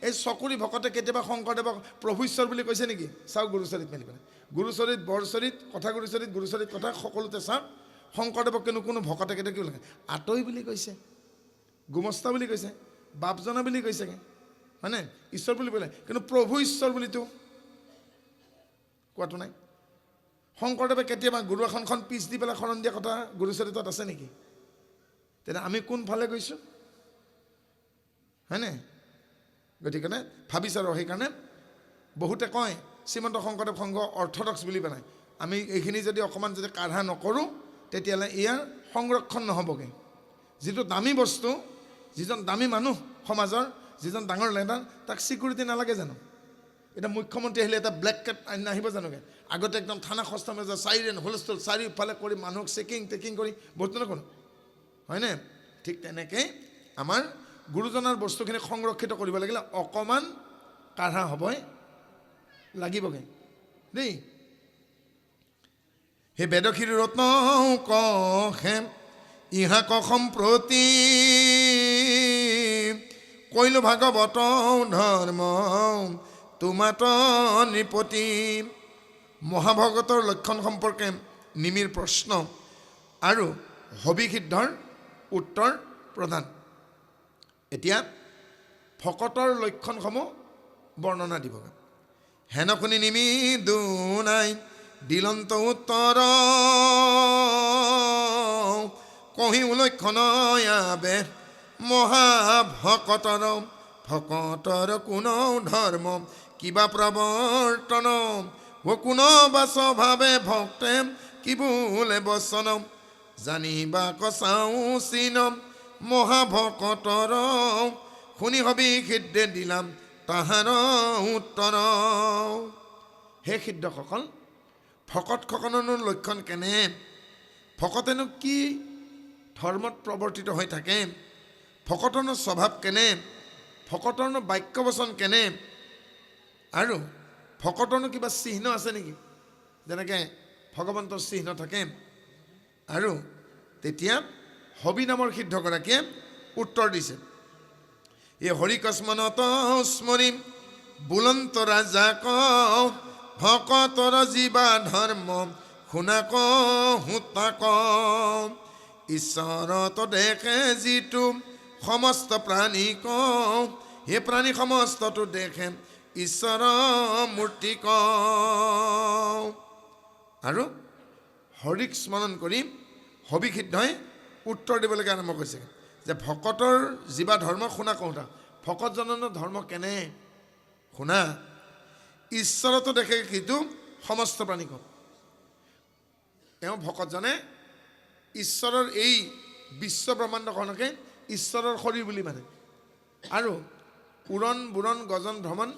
এই চকুৰি ভকতে কেতিয়াবা শংকৰদেৱক প্ৰভু ঈশ্বৰ বুলি কৈছে নেকি? চাওক গুৰুচৰিত মেলি পেলাই, গুৰুচৰিত, বৰচৰিত, কথা গুৰুচৰিত, গুৰুচৰিত কথা সকলোতে চাওক, শংকৰদেৱক কিন্তু কোনো ভকতে কেতিয়াও কি বুলি আতৈ বুলি কৈছে, গোমস্তা বুলি কৈছে, বাপজনা বুলি কৈছেগৈ, হয়নে? ঈশ্বৰ বুলি ক'লে, কিন্তু প্ৰভু ঈশ্বৰ বুলিতো কোৱাটো নাই। শংকৰদেৱে কেতিয়াবা গুৰু আসনখন পিছ দি পেলাই শৰণ দিয়া কথা গুৰুচৰিতত আছে নেকি? তেতিয়া আমি কোনফালে গৈছোঁ, হয়নে? গতিকে ভাবিছোঁ আৰু সেইকাৰণে বহুতে কয় শ্ৰীমন্ত শংকৰদেৱ সংঘ অৰ্থডক্স বুলি পেলাই। আমি এইখিনি যদি অকণমান যদি কাঢ়া নকৰোঁ, তেতিয়াহ'লে ইয়াৰ সংৰক্ষণ নহ'বগৈ। যিটো দামী বস্তু, যিজন দামী মানুহ সমাজৰ, যিজন ডাঙৰ লিডাৰ, তাক ছিকিউৰিটি নালাগে জানো? এতিয়া মুখ্যমন্ত্ৰী আহিলে এটা ব্লেক কেট নাহিব জানোগে? আগতে একদম থানা খষ্টম চাইৰেন হুলস্থুল চাৰিওফালে কৰি মানুহক চেকিং টেকিং কৰি বহুত নকৰোঁ, হয়নে? ঠিক তেনেকৈ আমাৰ গুৰুজনাৰ বস্তুখিনি সংৰক্ষিত কৰিব লাগিলে অকণমান কাঢ়া হ'বই লাগিবগৈ দেই। হে বেদক্ষীৰ ৰত্ন কহে ইহাক সম্প্ৰতি, কৈলো ভাগৱত ধৰ্ম তোমাত নৃপতি। মহাভগতৰ লক্ষণ সম্পৰ্কে নিমিৰ প্ৰশ্ন আৰু হবিসিদ্ধৰ উত্তৰ প্ৰদান। এতিয়া ভকতৰ লক্ষণসমূহ বৰ্ণনা দিব। হেন শুনি নিমি দুনাই দিলন্ত উত্তৰ, কহিও লক্ষণ আবে মহাভকতৰ। ভকতৰ কোন ধৰ্ম কিবা প্ৰৱৰ্তন, ও কোন বা স্বভাৱে ভক্তে কি বোলে বচন, জানিবা কচাও চিন মহাভকতৰ। শুনি হবি সিদ্ধে দিলাম তাহাৰ উত্তৰ। হে সিদ্ধসকল, ভকতসকলৰনো লক্ষণ কেনে? ভকতেনো কি ধৰ্মত প্ৰৱৰ্তিত হৈ থাকে? ভকতৰনো স্বভাৱ কেনে? ভকতৰনো বাক্যবচন কেনে? আৰু ভকতৰনো কিবা চিহ্ন আছে নেকি, যেনেকৈ ভগৱন্তৰ চিহ্ন থাকে? আৰু তেতিয়া হবি নামৰ সিদ্ধগৰাকীয়ে উত্তৰ দিছে, এই হৰিকস্মনত স্মৰিম বুলন্ত ৰাজাক, ভকতৰ জীৱা ধৰ্ম শুনাক হুতাক। ঈশ্বৰত দেখে যিটো সমস্ত প্ৰাণীক, সেই প্ৰাণী সমস্তটো দেখে ঈশ্বৰ মূৰ্তিক। আৰু হৰিক স্মৰণ কৰি হবিসিদ্ধই উত্তৰ দিবলৈকে আৰম্ভ কৰিছে যে ভকতৰ জীৱা ধৰ্ম শুনা কওঁতা, ভকতজনৰ ধৰ্ম কেনে শুনা। ঈশ্বৰতো দেখে কিন্তু সমস্ত প্ৰাণীক। তেওঁ ভকতজনে ঈশ্বৰৰ এই বিশ্ব ব্ৰহ্মাণ্ডখনকে ঈশ্বৰৰ শৰীৰ বুলি মানে। আৰু উৰণ বুৰণ গজন ভ্ৰমণ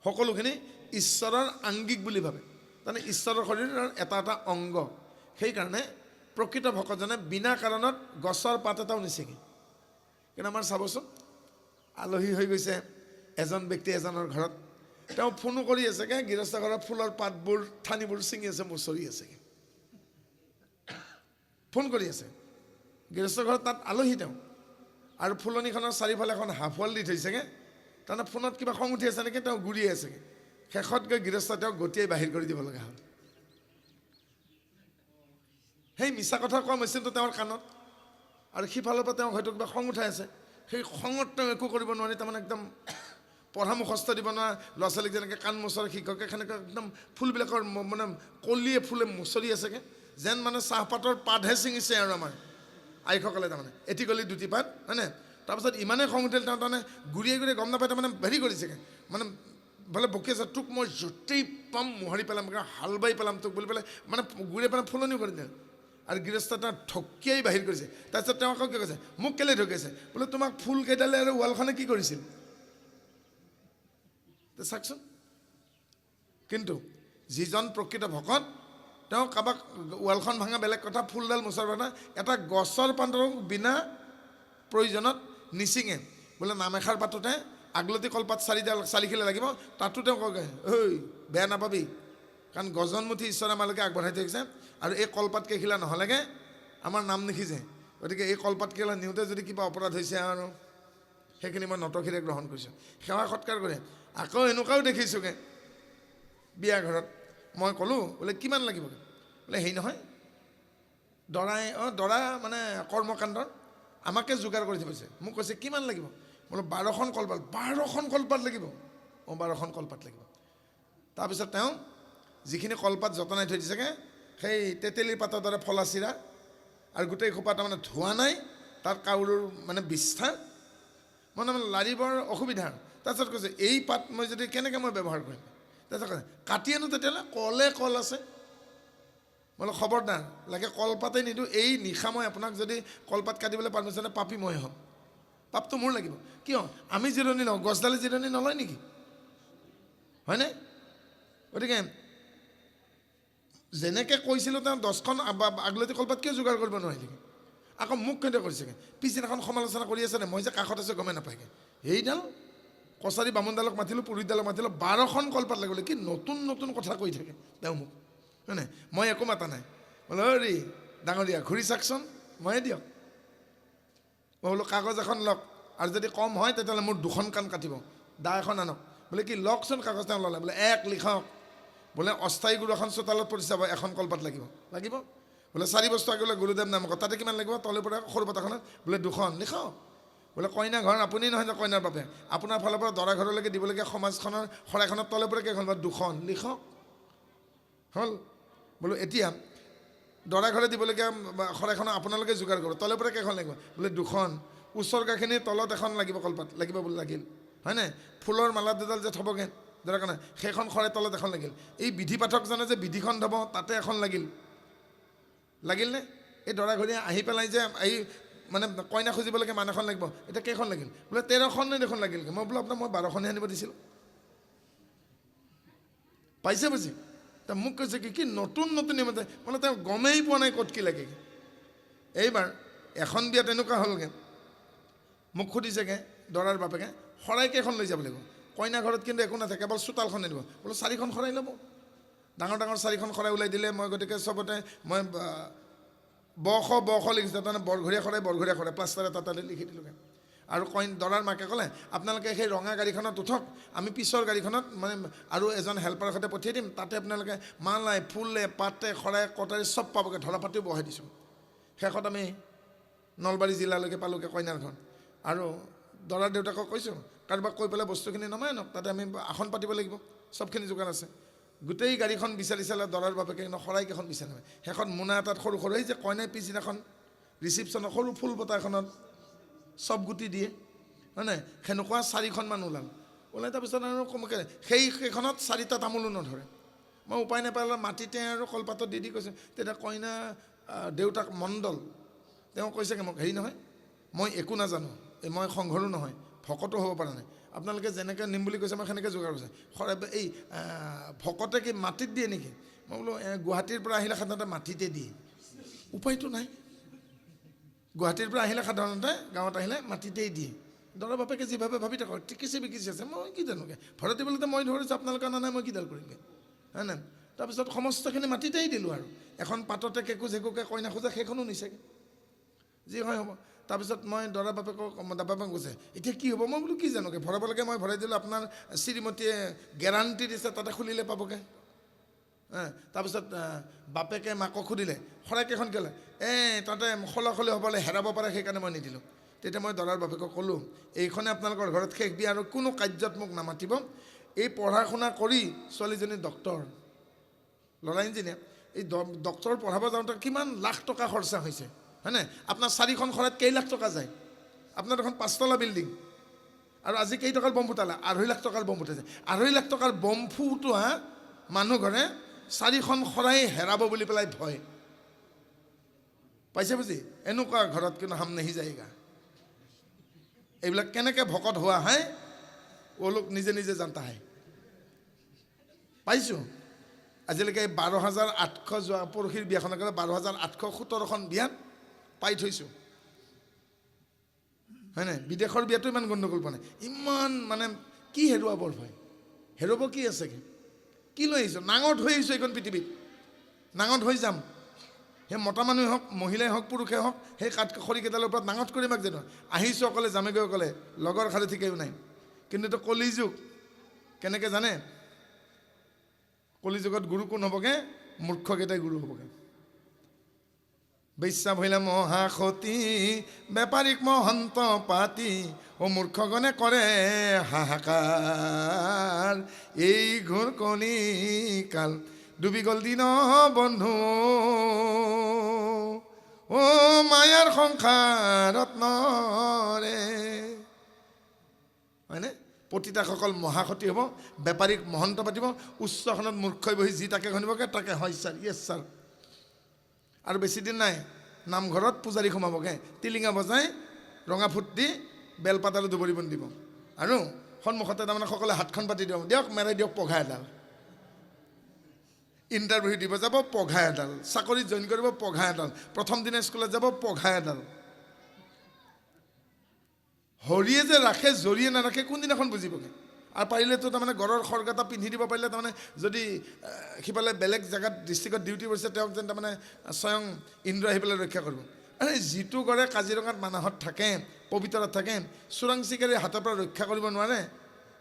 সকলোখিনি ঈশ্বৰৰ আংগিক বুলি ভাবে, তাৰমানে ঈশ্বৰৰ শৰীৰৰ এটা এটা অংগ। সেইকাৰণে প্ৰকৃত ভকতজনে বিনা কাৰণত গছৰ পাত এটাও নিছিঙে। কিন্তু আমাৰ চাবচোন, আলহী হৈ গৈছে এজন ব্যক্তি এজনৰ ঘৰত, তেওঁ ফোনো কৰি আছেগৈ, গৃহস্থ ঘৰৰ ফুলৰ পাতবোৰ ঠানিবোৰ ছিঙি আছে, মুচৰি আছেগৈ, ফোন কৰি আছে। গৃহস্থ ঘৰত তাত আলহী তেওঁ, আৰু ফুলনিখনৰ চাৰিওফালে এখন হাফ ৱাল দি থৈছেগৈ, তাৰমানে ফোনত কিবা খং উঠি আছে নেকি, তেওঁ ঘূৰিয়ে আছেগৈ। শেষত গৈ গৃহস্থ তেওঁক গতিয়াই বাহিৰ কৰি দিব লগা হ'ল। সেই মিছা কথা কোৱা মেচিনটো তেওঁৰ কাণত, আৰু সিফালৰ পৰা তেওঁক হয়তো কিবা খং উঠাই আছে, সেই খঙত তেওঁ একো কৰিব নোৱাৰি, তাৰমানে একদম পঢ়া মুখস্থ দিব নোৱাৰা ল'ৰা ছোৱালীক যেনেকৈ কাণ মোচৰে শিক্ষকে, সেনেকৈ একদম ফুলবিলাকৰ মানে কলিয়ে ফুলে মুচৰি আছেগৈ, যেন মানে চাহপাতৰ পাতহে ছিঙিছে আৰু আমাৰ আইসকলে, তাৰমানে এটি কলি দুটি পাত, হয়নে? তাৰপিছত ইমানেই খং উঠিল তেওঁ, তাৰমানে ঘূৰিয়ে ঘূৰিয়ে গম নাপায়, তাৰমানে হেৰি কৰিছেগৈ, মানে বোলে বকি আছে, তোক মই য'তেই পাম মোহাৰি পেলাম, হাল বাই পেলাম তোক বুলি পেলাই মানে ঘূৰিয়ে পেলাই ফুলনিও কৰি দিলে। আৰু গৃহস্থ তেওঁ ঢকিয়াই বাহিৰ কৰিছে। তাৰপিছত তেওঁ আকৌ কি কৈছে, মোক কেলৈ ঢকিয়াইছে? বোলে তোমাক ফুল কেইডালে আৰু ৱালখনে কি কৰিছিল চাওকচোন। কিন্তু যিজন প্ৰকৃত ভকত, তেওঁ কাৰোবাক ৱালখন ভাঙা বেলেগ কথা, ফুলডাল মোচাৰ কথা, এটা গছৰ পাতৰো বিনা প্ৰয়োজনত নিচিঙে। বোলে নাম এষাৰ পাতোঁতে আগলতি কলপাত চাৰিডাল চাৰিখিলা লাগিব, তাতো তেওঁ কয়, ঐ বেয়া নাপাবি, কাৰণ গজনমুঠি ঈশ্বৰে আমালৈকে আগবঢ়াই থৈ গৈছে, আৰু এই কলপাত কেইখিলা নহ'লেগে আমাৰ নাম নিসিজে, গতিকে এই কলপাত কেইখিলা নিওঁতে যদি কিবা অপৰাধ হৈছে আৰু সেইখিনি মই নতশিৰে গ্ৰহণ কৰিছোঁ। সেৱা সৎকাৰ কৰে। আকৌ এনেকুৱাও দেখিছোঁগৈ বিয়া ঘৰত, মই ক'লোঁ বোলে কিমান লাগিব, বোলে হেৰি নহয় দৰাই দৰা মানে কৰ্মকাণ্ডৰ আমাকে যোগাৰ কৰি থৈছে, মোক কৈছে কিমান লাগিব, বোলো 12খন কলপাত। 12খন কলপাত লাগিব? অঁ 12খন কলপাত লাগিব। তাৰপিছত তেওঁ যিখিনি কলপাত যতনাই থৈ দিছেগৈ, সেই তেতেলীৰ পাতৰ দৰে ফলা চিৰা, আৰু গোটেই সোপা তাৰমানে ধোৱা নাই, তাত কাউৰৰ মানে বিষ্ঠা, মানে লাৰিবৰ অসুবিধা। তাৰপিছত কৈছে এই পাত মই যদি কেনেকৈ মই ব্যৱহাৰ কৰিম? তাৰপিছত কৈছে কাটি আনো তেতিয়াহ'লে, কলে কল আছে। মই বোলো খবৰদাৰ, লাগে কলপাতেই নিদিওঁ, এই নিশা মই আপোনাক যদি কলপাত কাটিবলৈ পাৰ্মিশ্যন পাপী মই হ'ম, পাপটো মোৰ লাগিব। কিয় আমি জিৰণি লওঁ, গছডালে জিৰণি নলয় নেকি? হয়নে? গতিকে যেনেকৈ কৈছিলোঁ তেওঁ 10খন আগলতি কলপাত কিয় যোগাৰ কৰিব নোৱাৰিলে? আকৌ মোক কেনেকৈ কৰিছেগৈ, পিছদিনাখন সমালোচনা কৰি আছে নে, মই যে কাষত আছোঁ গমেই নাপায়গৈ। সেইডাল কছাৰী বামুণডালক মাতিলোঁ, পুৰোহিতডালক মাতিলোঁ, 12খন কলপাত লাগিব, কি নতুন নতুন কথা কৈ থাকে তেওঁ মোক, হয়নে? মই একো মাতা নাই। বোলে হেৰি ডাঙৰীয়া ঘূৰি চাওকচোন, ময়ে দিয়ক। মই বোলো কাগজ এখন লওক, আৰু যদি কম হয় তেতিয়াহ'লে মোৰ 2খন কাণ কাটিব, দা এখন আনক। বোলে কি লওকচোন কাগজ, তেওঁ ল'লে। বোলে এক লিখক, বোলে অস্থায়ী গুৰু এখন চোতালত প্ৰতিষ্ঠা হ'ব, এখন কলপাত লাগিব, লাগিব। বোলে 4 বস্তু আগলৈ গুৰুদেৱ নাম কওক, তাতে কিমান লাগিব? তলে পৰা সৰু পাতাখনত বোলে 2খন লিখক। বোলে কইনা ঘৰ আপুনি নহয় যে কইনাৰ বাবে, আপোনাৰ ফালৰ পৰা দৰা ঘৰলৈকে দিবলগীয়া সমাজখনৰ শৰাইখনৰ তলে পৰা কেইখন? 2খন লিখক। হ'ল। বোলো এতিয়া দৰা ঘৰে দিবলগীয়া শৰাইখন আপোনালোকে যোগাৰ কৰিব, তলে পৰা কেইখন লাগিব? বোলে 2খন। উচৰ্গাখিনিৰ তলত এখন লাগিব, কলপাত লাগিব বোলে লাগিল, হয়নে? ফুলৰ মালা দুডাল যে থ'বগৈ দৰা কাৰণে, সেইখন শৰাই তলত এখন লাগিল। এই বিধি পাঠকজনে যে বিধিখন থ'ব তাতে এখন লাগিল, লাগিল নে? এই দৰাঘৰীয়া আহি পেলাই যে এই মানে কইনা খুজিবলৈকে মান এখন লাগিব, এতিয়া কেইখন লাগিল? বোলে 13খনে দেখোন লাগিল। মই বোলো আপোনাক মই 12খনহে আনিব দিছিলোঁ, পাইছে বুজি? তা মোক কৈছে কি কি নতুন নতুন নিয়ম, মানে তেওঁ গমেই পোৱা নাই ক'ত কি লাগে। এইবাৰ এখন বিয়া তেনেকুৱা হ'লগৈ, মোক সুধিছেগৈ দৰাৰ বাপেকে শৰাই কেইখন লৈ যাব লাগিব? কইনা ঘৰত কিন্তু একো নাথাকে, কেৱল চোতালখনে দিব। বোলো 4খন শৰাই ল'ব, ডাঙৰ ডাঙৰ 4খন শৰাই ওলাই দিলে মই, গতিকে চবতে মই ব খ ব খ লিখিছোঁ, তাৰমানে বৰঘৰীয়া শৰাই বৰঘৰীয়া শৰাই প্লাষ্টাৰ এটা তাতে লিখি দিলোঁগৈ। আৰু কইন দৰাৰ মাকে ক'লে আপোনালোকে সেই ৰঙা গাড়ীখনত উঠক, আমি পিছৰ গাড়ীখনত মানে আৰু এজন হেল্পাৰৰ সৈতে পঠিয়াই দিম, তাতে আপোনালোকে মালাই ফুলে পাতে শৰাই কটাৰী চব পাবগৈ, ধৰা পাতিও বহাই দিছোঁ। শেষত আমি নলবাৰী জিলালৈকে পালোঁগৈ কইনাৰ ঘৰ। আৰু দৰাৰ দেউতাকক কৈছোঁ কাৰোবাক কৈ পেলাই বস্তুখিনি নমাই আনক, তাতে আমি আসন পাতিব লাগিব, চবখিনি যোগান আছে। গোটেই গাড়ীখন বিচাৰি চালে দৰাৰ বাপেকে, কিন্তু শৰাইকেইখন বিচাৰি নাপায়। শেষত মোনা এটাত সৰু সৰু এই যে কইনাই পিছদিনাখন ৰিচিপশ্যনৰ সৰু ফুল বটা এখনত চব গুটি দিয়ে, হয় নাই, সেনেকুৱা 4খনমান ওলাল। ওলাই তাৰপিছত আৰু কমকৈ সেইখনত 4টা তামোলো নধৰে। মই উপায় নাপালে মাটিতে আৰু কলপাতত দি দি কৈছোঁ। তেতিয়া কইনা দেউতাক মণ্ডল, তেওঁ কৈছেগৈ মোক, হেৰি নহয় মই একো নাজানো, এই মই সংঘৰো নহয়, ভকতো হ'ব পৰা নাই, আপোনালোকে যেনেকৈ নিম বুলি কৈছে মই সেনেকৈ যোগাৰ কৰিছে। এই ভকতে কি মাটিত দিয়ে নেকি? মই বোলো গুৱাহাটীৰ পৰা আহিলে সাধাৰণতে মাটিতে দিয়ে, উপায়টো নাই। গুৱাহাটীৰ পৰা আহিলে সাধাৰণতে গাঁৱত আহিলে মাটিতেই দিয়ে। দৰা বাপেকে যিভাৱে ভাবি থাকক, টিকিছে বিকিছে আছে, মই কি জানোগৈ, ভৰাই দিবলৈতো মই ধৰিছোঁ, আপোনালোকে অনা নাই, মই কিডাল কৰিমগৈ, হয় নাই? তাৰপিছত সমস্তখিনি মাটিতেই দিলোঁ আৰু এখন পাততে কেকো জেকুকে কইনা খোজা সেইখনো নিছেগৈ, যি হয় হ'ব। তাৰপিছত মই দৰা বাপেকক, বাপেক কৈছে এতিয়া কি হ'ব? মই বোলো কি জানোগৈ, ভৰাব লাগে মই ভৰাই দিলোঁ, আপোনাৰ শ্ৰীমতীয়ে গেৰাণ্টি দিছে তাতে খুলিলে পাবগৈ। তাৰপিছত বাপেকে মাকক সুধিলে শৰাই কেইখন কেলৈ? এই তাতে খোলা খলি হ'বলৈ হেৰাব পাৰে, সেইকাৰণে মই নিদিলোঁ। তেতিয়া মই দৰাৰ বাপেকক ক'লোঁ, এইখনে আপোনালোকৰ ঘৰত শেষ বিয়া আৰু কোনো কাৰ্যত মোক নামাতিব। এই পঢ়া শুনা কৰি ছোৱালীজনী ডক্তৰ, ল'ৰা ইঞ্জিনিয়াৰ, এই ডক্তৰ পঢ়াব যাওঁতে কিমান লাখ টকা খৰচা হৈছে, হয়নে? আপোনাৰ চাৰিখন শৰাইত কেই লাখ টকা যায়? আপোনাৰ এখন পাঁচতলা বিল্ডিং, আৰু আজি কেই টকাৰ বম ফুটালে? 2.5 লাখ টকাৰ বম ফুটাইছে। 2.5 লাখ টকাৰ বম ফুটোৱা মানুহ ঘৰে চাৰিখন শৰাই হেৰাব বুলি পেলাই ভয় পাইছে বুজি? এনেকুৱা ঘৰত কিন্তু হাম নাহি যায়গা। এইবিলাক কেনেকৈ ভকত হোৱা হাই ওলোক নিজে নিজে জানতা হাই। পাইছোঁ আজিলৈকে 12,800 যোৱা পৰহিৰ বিয়াখনৰ কাৰণে 12,817খন বিয়াত পাই থৈছোঁ, হয় নাই? বিদেশৰ বিয়াটো ইমান গণ্ডগোল পোৱা নাই, ইমান মানে কি হেৰুৱাবৰ ভয়, হেৰুৱাব কি আছেগৈ? কি লৈ আহিছোঁ? নাঙত হৈ আহিছোঁ এইখন পৃথিৱীত, নাঙত হৈ যাম। সেই মতা মানুহে হওক, মহিলাই হওক, পুৰুষে হওক, সেই কাঠ খৰিকেইডালৰ ওপৰত নাঙত কৰি মাক জানো আহিছোঁ অকলে, যামেগৈ অকলে, লগৰ খালি ঠিকেই নাই। কিন্তু এইটো কলিযুগ, কেনেকৈ জানে? কলিযুগত গুৰু কোন হ'বগৈ? মূৰ্খকেইটাই গুৰু হ'বগৈ। বেশ্যা ভৈলা মহাসতী, বেপাৰীক মহন্ত পাতি, ও মূৰ্খগণে কৰে হাহাকাৰ। এই ঘোৰ কলিকাল ডুবি গ'ল দিন বন্ধু, ও মায়াৰ সংসাৰত নৰে, হয়নে? পতিতাসকল মহাসতী হ'ব, বেপাৰীক মহন্ত পাতিব, উচ্চখনত মূৰ্খই বহি যি তাকে শুনিবগৈ তাকে হয় ছাৰ, য়েছ ছাৰ। আৰু বেছি দিন নাই, নামঘৰত পূজাৰী সোমাবগৈ, টিলিঙা বজাই ৰঙা ফুট দি বেলপাত আৰু দুবৰি বন দিব, আৰু সন্মুখতে তাৰমানে সকলোৱে হাতখন পাতি দিব, দিয়ক মেৰাই দিয়ক পঘা এডাল। ইণ্টাৰভিউ দিব যাব পঘা এডাল, চাকৰিত জইন কৰিব পঘা এডাল, প্ৰথম দিনা স্কুলত যাব পঘা এডাল। হৰিয়ে যে ৰাখে জৰিয়ে নাৰাখে কোনদিনাখন বুজিবগৈ? আৰু পাৰিলেতো তাৰমানে গড়ৰ খৰ্গ এটা পিন্ধি দিব পাৰিলে, তাৰমানে যদি সিফালে বেলেগ জেগাত ডিষ্ট্ৰিক্টত ডিউটি কৰিছে তেওঁক যেন তাৰমানে স্বয়ং ইন্দ্ৰ আহি পেলাই ৰক্ষা কৰিব। আৰে যিটো গড়ে কাজিৰঙাত মানাহত থাকে, পবিতৰাত থাকে, চোৰাং চিকাৰীৰ হাতৰ পৰা ৰক্ষা কৰিব নোৱাৰে,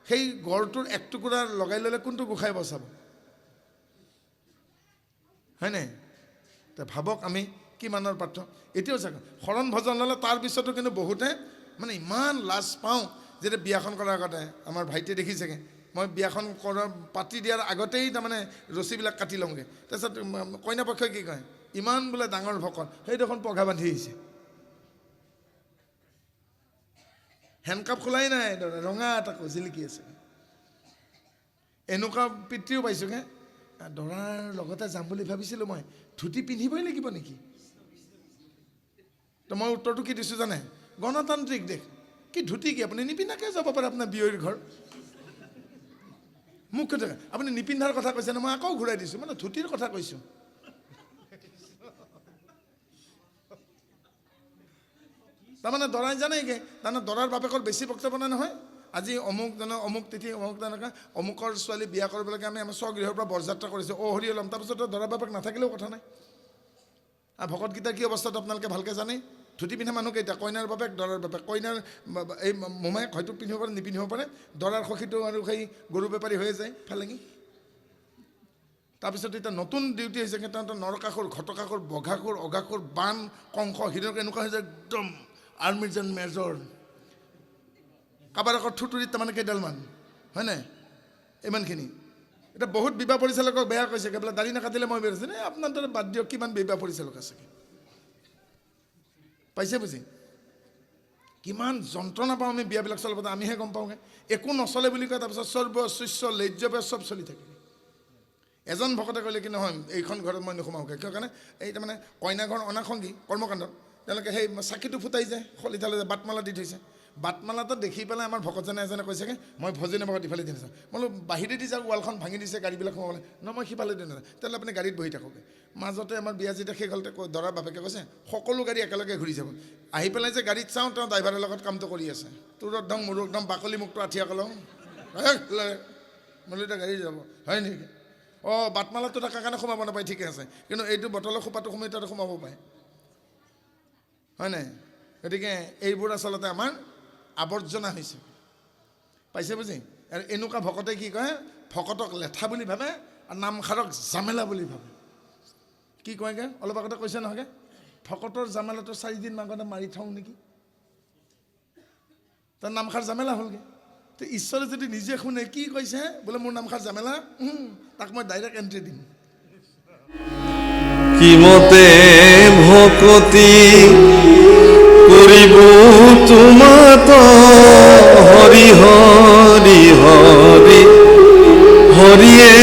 সেই গড়টোৰ এক টুকুৰা লগাই ল'লে কোনটো গোসাঁই বচাব, হয়নে? তে ভাবক আমি কিমানৰ পাত্ৰ। এতিয়াও চাওক শৰণ ভজন ল'লে তাৰপিছতো কিন্তু বহুতে মানে ইমান লাজ পাওঁ। যেতিয়া বিয়াখন কৰাৰ আগতে আমাৰ ভাইটিয়ে দেখিছেগৈ, মই বিয়াখন কৰা পাতি দিয়াৰ আগতেই তাৰমানে ৰছীবিলাক কাটি লওঁগৈ। তাৰপিছত কইনা পক্ষই কি কয়, ইমান বোলে ডাঙৰ ভকত, সেই দেখোন পঘা বান্ধি আহিছে, হেণ্ডকাপ খোলাই নাই, ৰঙা তাকো জিলিকি আছে। এনেকুৱা পিতৃও পাইছোঁগৈ, দৰাৰ লগতে যাম বুলি ভাবিছিলোঁ মই, ধুতি পিন্ধিবই লাগিব নেকি? তো মই উত্তৰটো কি দিছোঁ জানে? গণতান্ত্ৰিক দেশ, কি ধুতি কি আপুনি নিপিন্ধাকৈ যাব পাৰে আপোনাৰ বিয়ৈৰ ঘৰ। মোক কৈ থাকে আপুনি নিপিন্ধাৰ কথা কৈছে ন, মই আকৌ ঘূৰাই দিছোঁ, মানে ধুতিৰ কথা কৈছোঁ। তাৰমানে দৰাই জানেগৈ, তাৰমানে দৰাৰ বাপেকৰ বেছি বক্তব্য নাই নহয়, আজি অমুক জানো অমুক তিথি অমুক তেনেকুৱা অমুকৰ ছোৱালী বিয়া কৰিবলৈকে আমি আমাৰ স্বগৃহৰ পৰা বৰযাত্ৰা কৰিছোঁ, অ হৰি ওলাম। তাৰপিছত দৰা বাপেক নাথাকিলেও কথা নাই। আৰু ভকতগীতাৰ কি অৱস্থাটো আপোনালোকে ভালকৈ জানেই। ধুতি পিন্ধা মানুহকেইটা কইনাৰ বাপেক, দৰাৰ বাপেক, কইনাৰ এই মোমায়েক হয়তো পিন্ধিব পাৰে নিপিন্ধিব পাৰে, দৰাৰ সখীটো আৰু সেই গৰু বেপাৰী হৈয়ে যায় ফালেঙি। তাৰপিছত এতিয়া নতুন ডিউটি হৈছে, তাহাঁতৰ নৰকাসুৰ, ঘটকাসুৰ, বঘাসুৰ, অঘাসুৰ, বান, কংস, হিৰক এনেকুৱা হৈছে একদম আৰ্মিৰ যেন মেজৰ। কাৰোবাৰ আকৌ থুতুৰিত তাৰমানে কেইডালমান, হয়নে? ইমানখিনি। এতিয়া বহুত বিবাহ পৰিচালকক বেয়া কৈছে, বোলে দাড়ি নাকাটিলে মই বেয়া। এই আপোনাৰ দৰে বাদ দিয়ক, কিমান বিবাহ পৰিচালক আছে পাইছে বুজি? কিমান যন্ত্ৰণা পাওঁ আমি বিয়াবিলাক চলাব, আমিহে গম পাওঁগৈ। একো নচলে বুলি কয়, তাৰপিছত সৰ্ব শস্য লেজ্য চব চলি থাকে। এজন ভকতে ক'লে কি নহয়, এইখন ঘৰত মই নোসোমাওঁগৈ। কিয় কাৰণে? এই তাৰমানে কইনা ঘৰ অনাসংগী কৰ্মকাণ্ডত তেওঁলোকে সেই চাকিটো ফুটাই যায়, শলিতালৈ যায়, বাটমালা দি থৈছে। বাটমালাটো দেখি পেলাই আমাৰ ভকতজনে এজনে কৈছেগৈ, মই ভজনে ভকত ইফালে দি নাযাওঁ। মই বোলো বাহিৰেদি যাওক, ৱালখন ভাঙি দিছে, গাড়ীবিলাক সোমাবলৈ। নহয়, মই সিফালে দি নাযাওঁ। তেতিয়াহ'লে আপুনি গাড়ীত বহি থাকক। মাজতে আমাৰ বিয়া যেতিয়া শেষ হ'ল, দৰা বাপেকে কৈছে সকলো গাড়ী একেলগে ঘূৰি যাব। আহি পেলাই যে গাড়ীত চাওঁ, তেওঁ ড্ৰাইভাৰৰ লগত কামটো কৰি আছে। তোৰ একদম মোৰ একদম বাকলি মুখটো আঠিয়া কলম বোলো এতিয়া গাড়ী যাব হয় নেকি? অঁ, বাটমালাটো থকাৰ কাৰণে সোমাব নাপায়, ঠিকে আছে, কিন্তু এইটো বটলৰ খোপাটো সোমাই তাতে সোমাব পাৰে, হয় নাই? গতিকে এইবোৰ আচলতে আমাৰ আৱৰ্জনা হৈছে, পাইছে বুজি? আৰু এনেকুৱা ভকতে কি কয়, ভকতক লেঠা বুলি ভাবে আৰু নামষাৰক জামেলা বুলি ভাবে। কি কয়গৈ? অলপ আগতে কৈছে নহয়গৈ, ভকতৰ জামেলাটো 4 দিন আগতে মাৰি থওঁ নেকি, তাৰ নামষাৰ জামেলা হ'লগৈ। তো ঈশ্বৰে যদি নিজে শুনে কি কৈছে, বোলে মোৰ নামষাৰ জামেলা, তাক মই ডাইৰেক্ট এণ্ট্ৰি দিম। কিমতে ভকতি কৰিব তোমাত, হৰি হৰি হৰি হৰিয়ে।